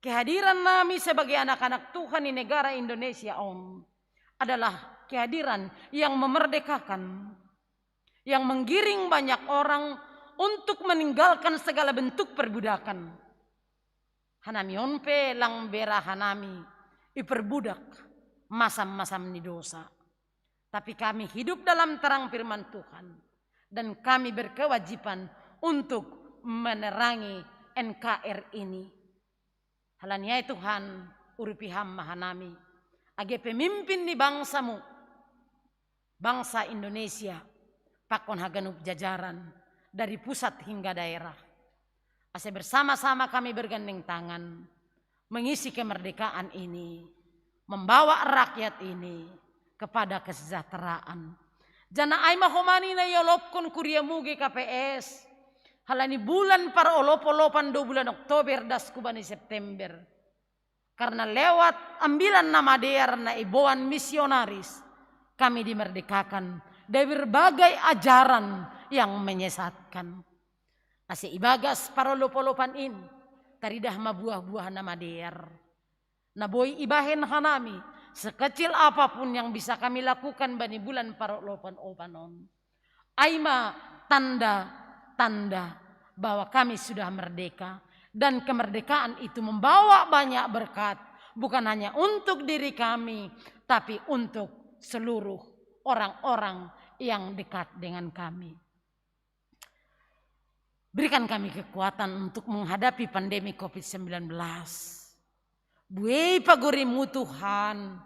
Kehadiran nami sebagai anak-anak Tuhan di negara Indonesia on adalah kehadiran yang memerdekakan, yang menggiring banyak orang untuk meninggalkan segala bentuk perbudakan. Hanami on pe lang bera hanami iperbudak masam-masam ni dosa. Tapi kami hidup dalam terang firman Tuhan, dan kami berkewajiban untuk menerangi N K R I ini. Halani ai Tuhan, urupi ham ma hanami, age pemimpin ni bangsamu, bangsa Indonesia, pakon haganup jajaran dari pusat hingga daerah. Ase bersama-sama kami bergandeng tangan mengisi kemerdekaan ini, membawa rakyat ini kepada kesejahteraan. Janah ai ma homa ni na iolopkon kuriamu G K P S, halani bulan parolop-olopan do bulan Oktober das hubani September. Karena lewat ambilan na madear na iboan misionaris, kami dimerdekakan dari berbagai ajaran yang menyesatkan. Ase ibagas parolop-olopan in taridah ma buah-buah na madear, na boi ibahen hanami, sekecil apapun yang bisa kami lakukan bani bulan parolop-olopan on. Ai ma tanda-tanda bahwa kami sudah merdeka, dan kemerdekaan itu membawa banyak berkat, bukan hanya untuk diri kami, tapi untuk seluruh orang-orang yang dekat dengan kami. Berikan kami kekuatan untuk menghadapi pandemi covid sembilan belas. Buei pagorimu Tuhan,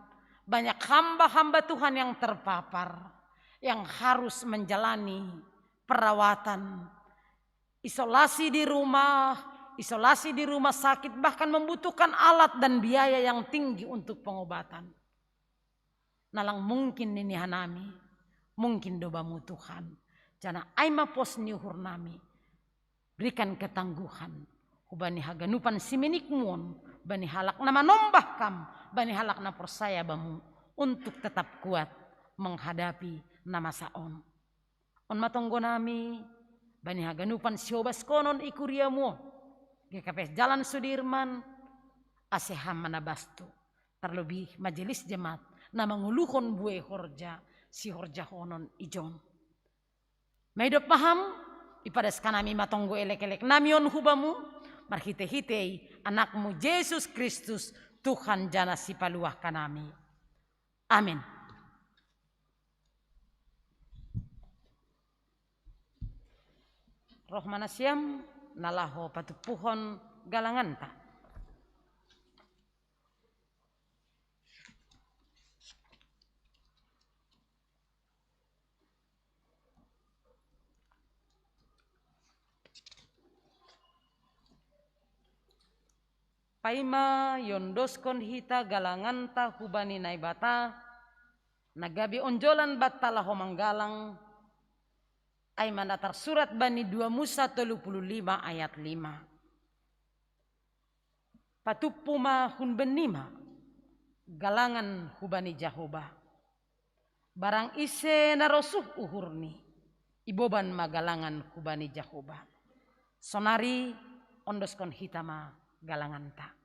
banyak hamba-hamba Tuhan yang terpapar, yang harus menjalani perawatan, isolasi di rumah, isolasi di rumah sakit, bahkan membutuhkan alat dan biaya yang tinggi untuk pengobatan. Na lang mungkin nini hanami, mungkin do Bamu Tuhan. Janah ai ma pos ni uhur nami, berikan ketangguhan hubani haganupan siminikmu on, bani halak na manombah Kam, bani halak na porsaya Bamu, untuk tetap kuat menghadapi na masa on. On ma tonggo nami bani haganupan sihobaskonon i kuriamu on, G K P S Jalan Sudirman, ase Ham ma na bastu, tarlobih majelis jemaat na manguluhon buei horja sihorjahonon ijon. Maidop ma Ham, ipadaskan hami ma tonggo elek-elek nami on hu Bamu, marhite-hite Anakmu Jesus Kristus, Tuhan janah Sipaluah hanami. Amin. Roh ma nasiam na laho patumpuhon galanganta. Paima iondoskon hita galanganta hubani Naibata, na gabe onjolan banta laho manggalang, ai ma na tarsurat bani dua Musa tolu puluh lima ayat lima. Patumpu ma hun bennima galangan hubani Jahoba. Barang ise na rosuh uhurni, iboban ma galangan hubani Jahoba. Sonari ondoskon hita ma galanganta.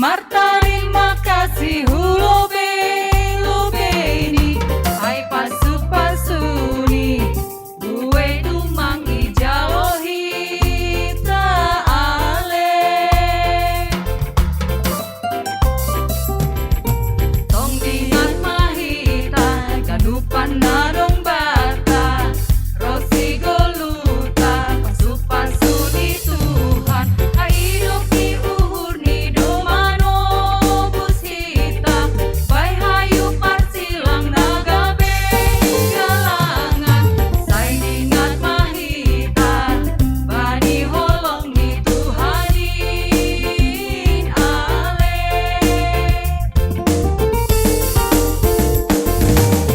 Martarima kasih hu lobei-lobei ni, ai pasu-pasu ni, bue tumang ijalo hita ale. Tong dingat ma hita, ganupan na dong bata, ro si goluta, pasu-pasu ni Tuhan, ai idop ni uhur ni do manobus hita, bae hayu parsilang na gabe galangan, sai dingat ma hita, bani holong ni Tuhan in ale.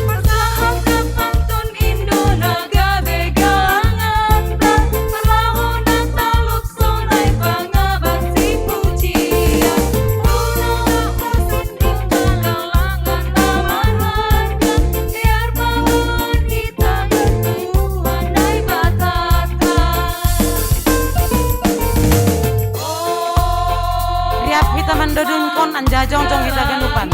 Parsahap na pantun in do na gabe galanganta, parlahona talup sonai pangabat si pujian. Unu na usun do na galangan na marharga, biar paluan hita bertuhan Daibatata. Riap hita mandodunkon anjaha jongjong hita ganupan.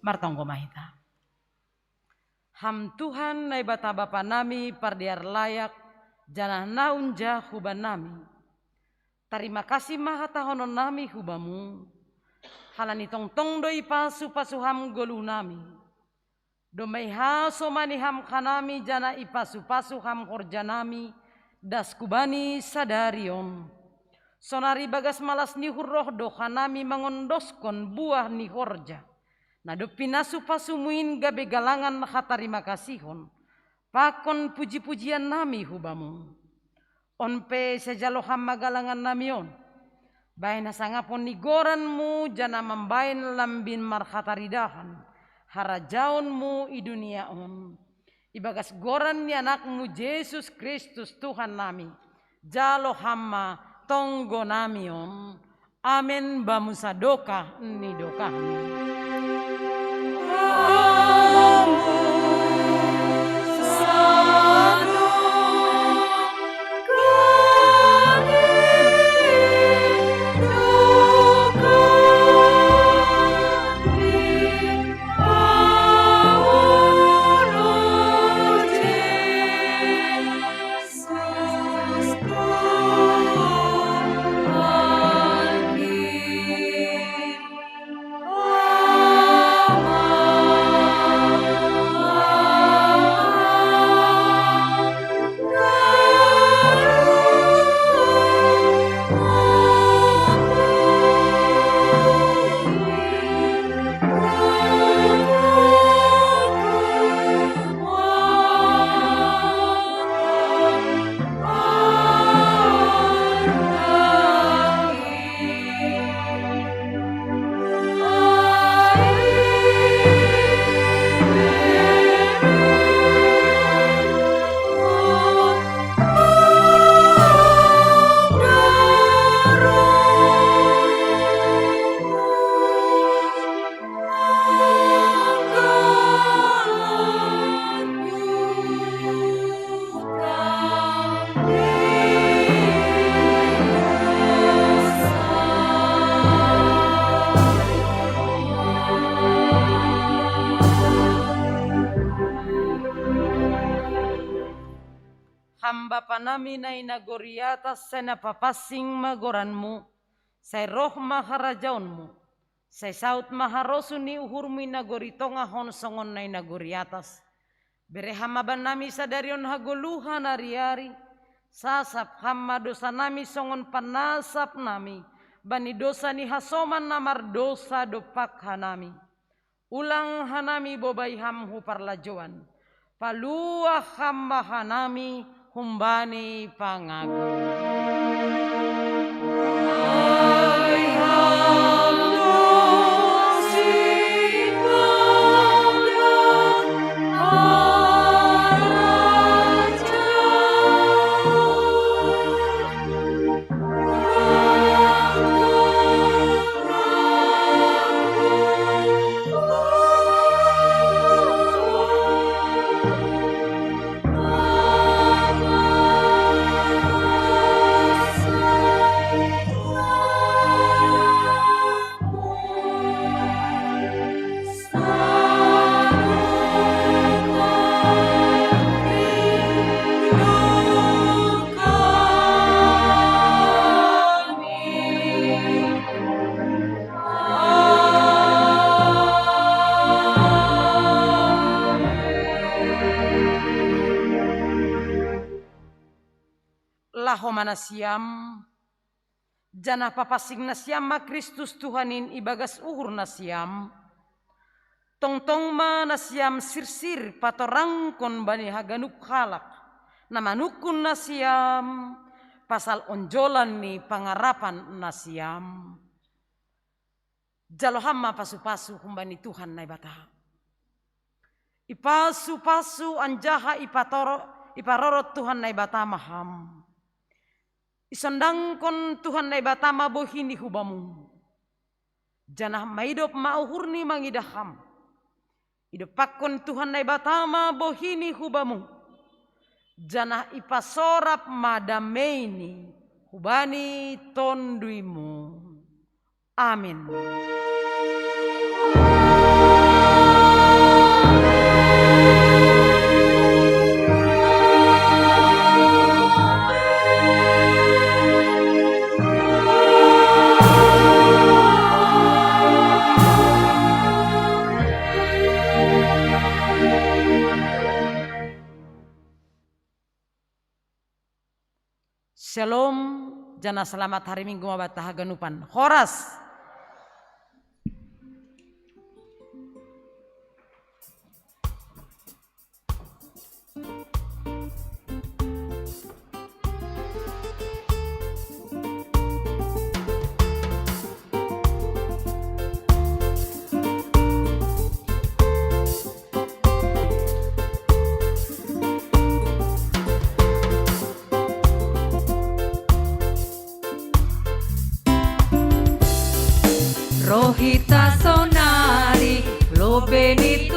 Martonggo ma hita. Ham Tuhan Naibata Bapa nami, pardear layak, janah na unja huban nami. Tarima kasih ma hatahonon nami hu Bamu, halani tongtong do ipasu-pasu Ham goluh nami. Domma ihasomani Ham hanami janah ipasu-pasu Ham horja nami, das hubani sadari on. Sonari bagas malas ni uhur roh do hanami mangondoskon buah ni horja, na dob pinasu-pasumu in gabe galangan hatarima kasihon, pakon puji-pujian nami hu Bamu. On pe sai jalo Ham ma galangan nami on, bahen hasangapon ni goranMu janah mambahen lambin marhataridahan harajaonMu i dunia on. Ibagas goran ni AnakMu Jesus Kristus Tuhan nami, jalo Ham ma tonggo nami on. Amen. Bamu sadokah ni dokahmi. Ham Bapa nami na i nagori atas, sai na papansing ma goranMu, sai roh ma harajaonMu, sai saud ma harosuh ni uhurMu i nagori tongah on songon na i nagori atas. Bere Ham ma bannami sadari on hagoluhan ari-ari, sasap Ham ma dosanami songon panasap nami bani dosa ni hasoman na mardosa dompak hanami. Ulang hanami bobai Ham hu parlajouan. Paluah Ham ma hanami humbani pangago. Laho ma nasiam, janah papansing nasiam ma Kristus Tuhan in ibagas uhur nasiam, tongtong ma nasiam sirsir patorangkon bani haganup halak, na manungkun nasiam pasal onjolan ni pangarapan nasiam. Jalo ham ma pasu-pasu humbani Tuhan Naibata. Ipasu-pasu anjaha ipatoro-, iparorot Tuhan Naibata ma ham. Isondangkon Tuhan Naibata ma bohini hubamu. Janah maidop ma uhurni mangidah ham. Idompakkon Tuhan Naibata ma bohini hubamu. Janah ipasorap ma dameini hubani tonduimu. Amin. Shalom, janah selamat hari Minggu ma banta haganupan. Horas. Roh hita sonari, lobei ni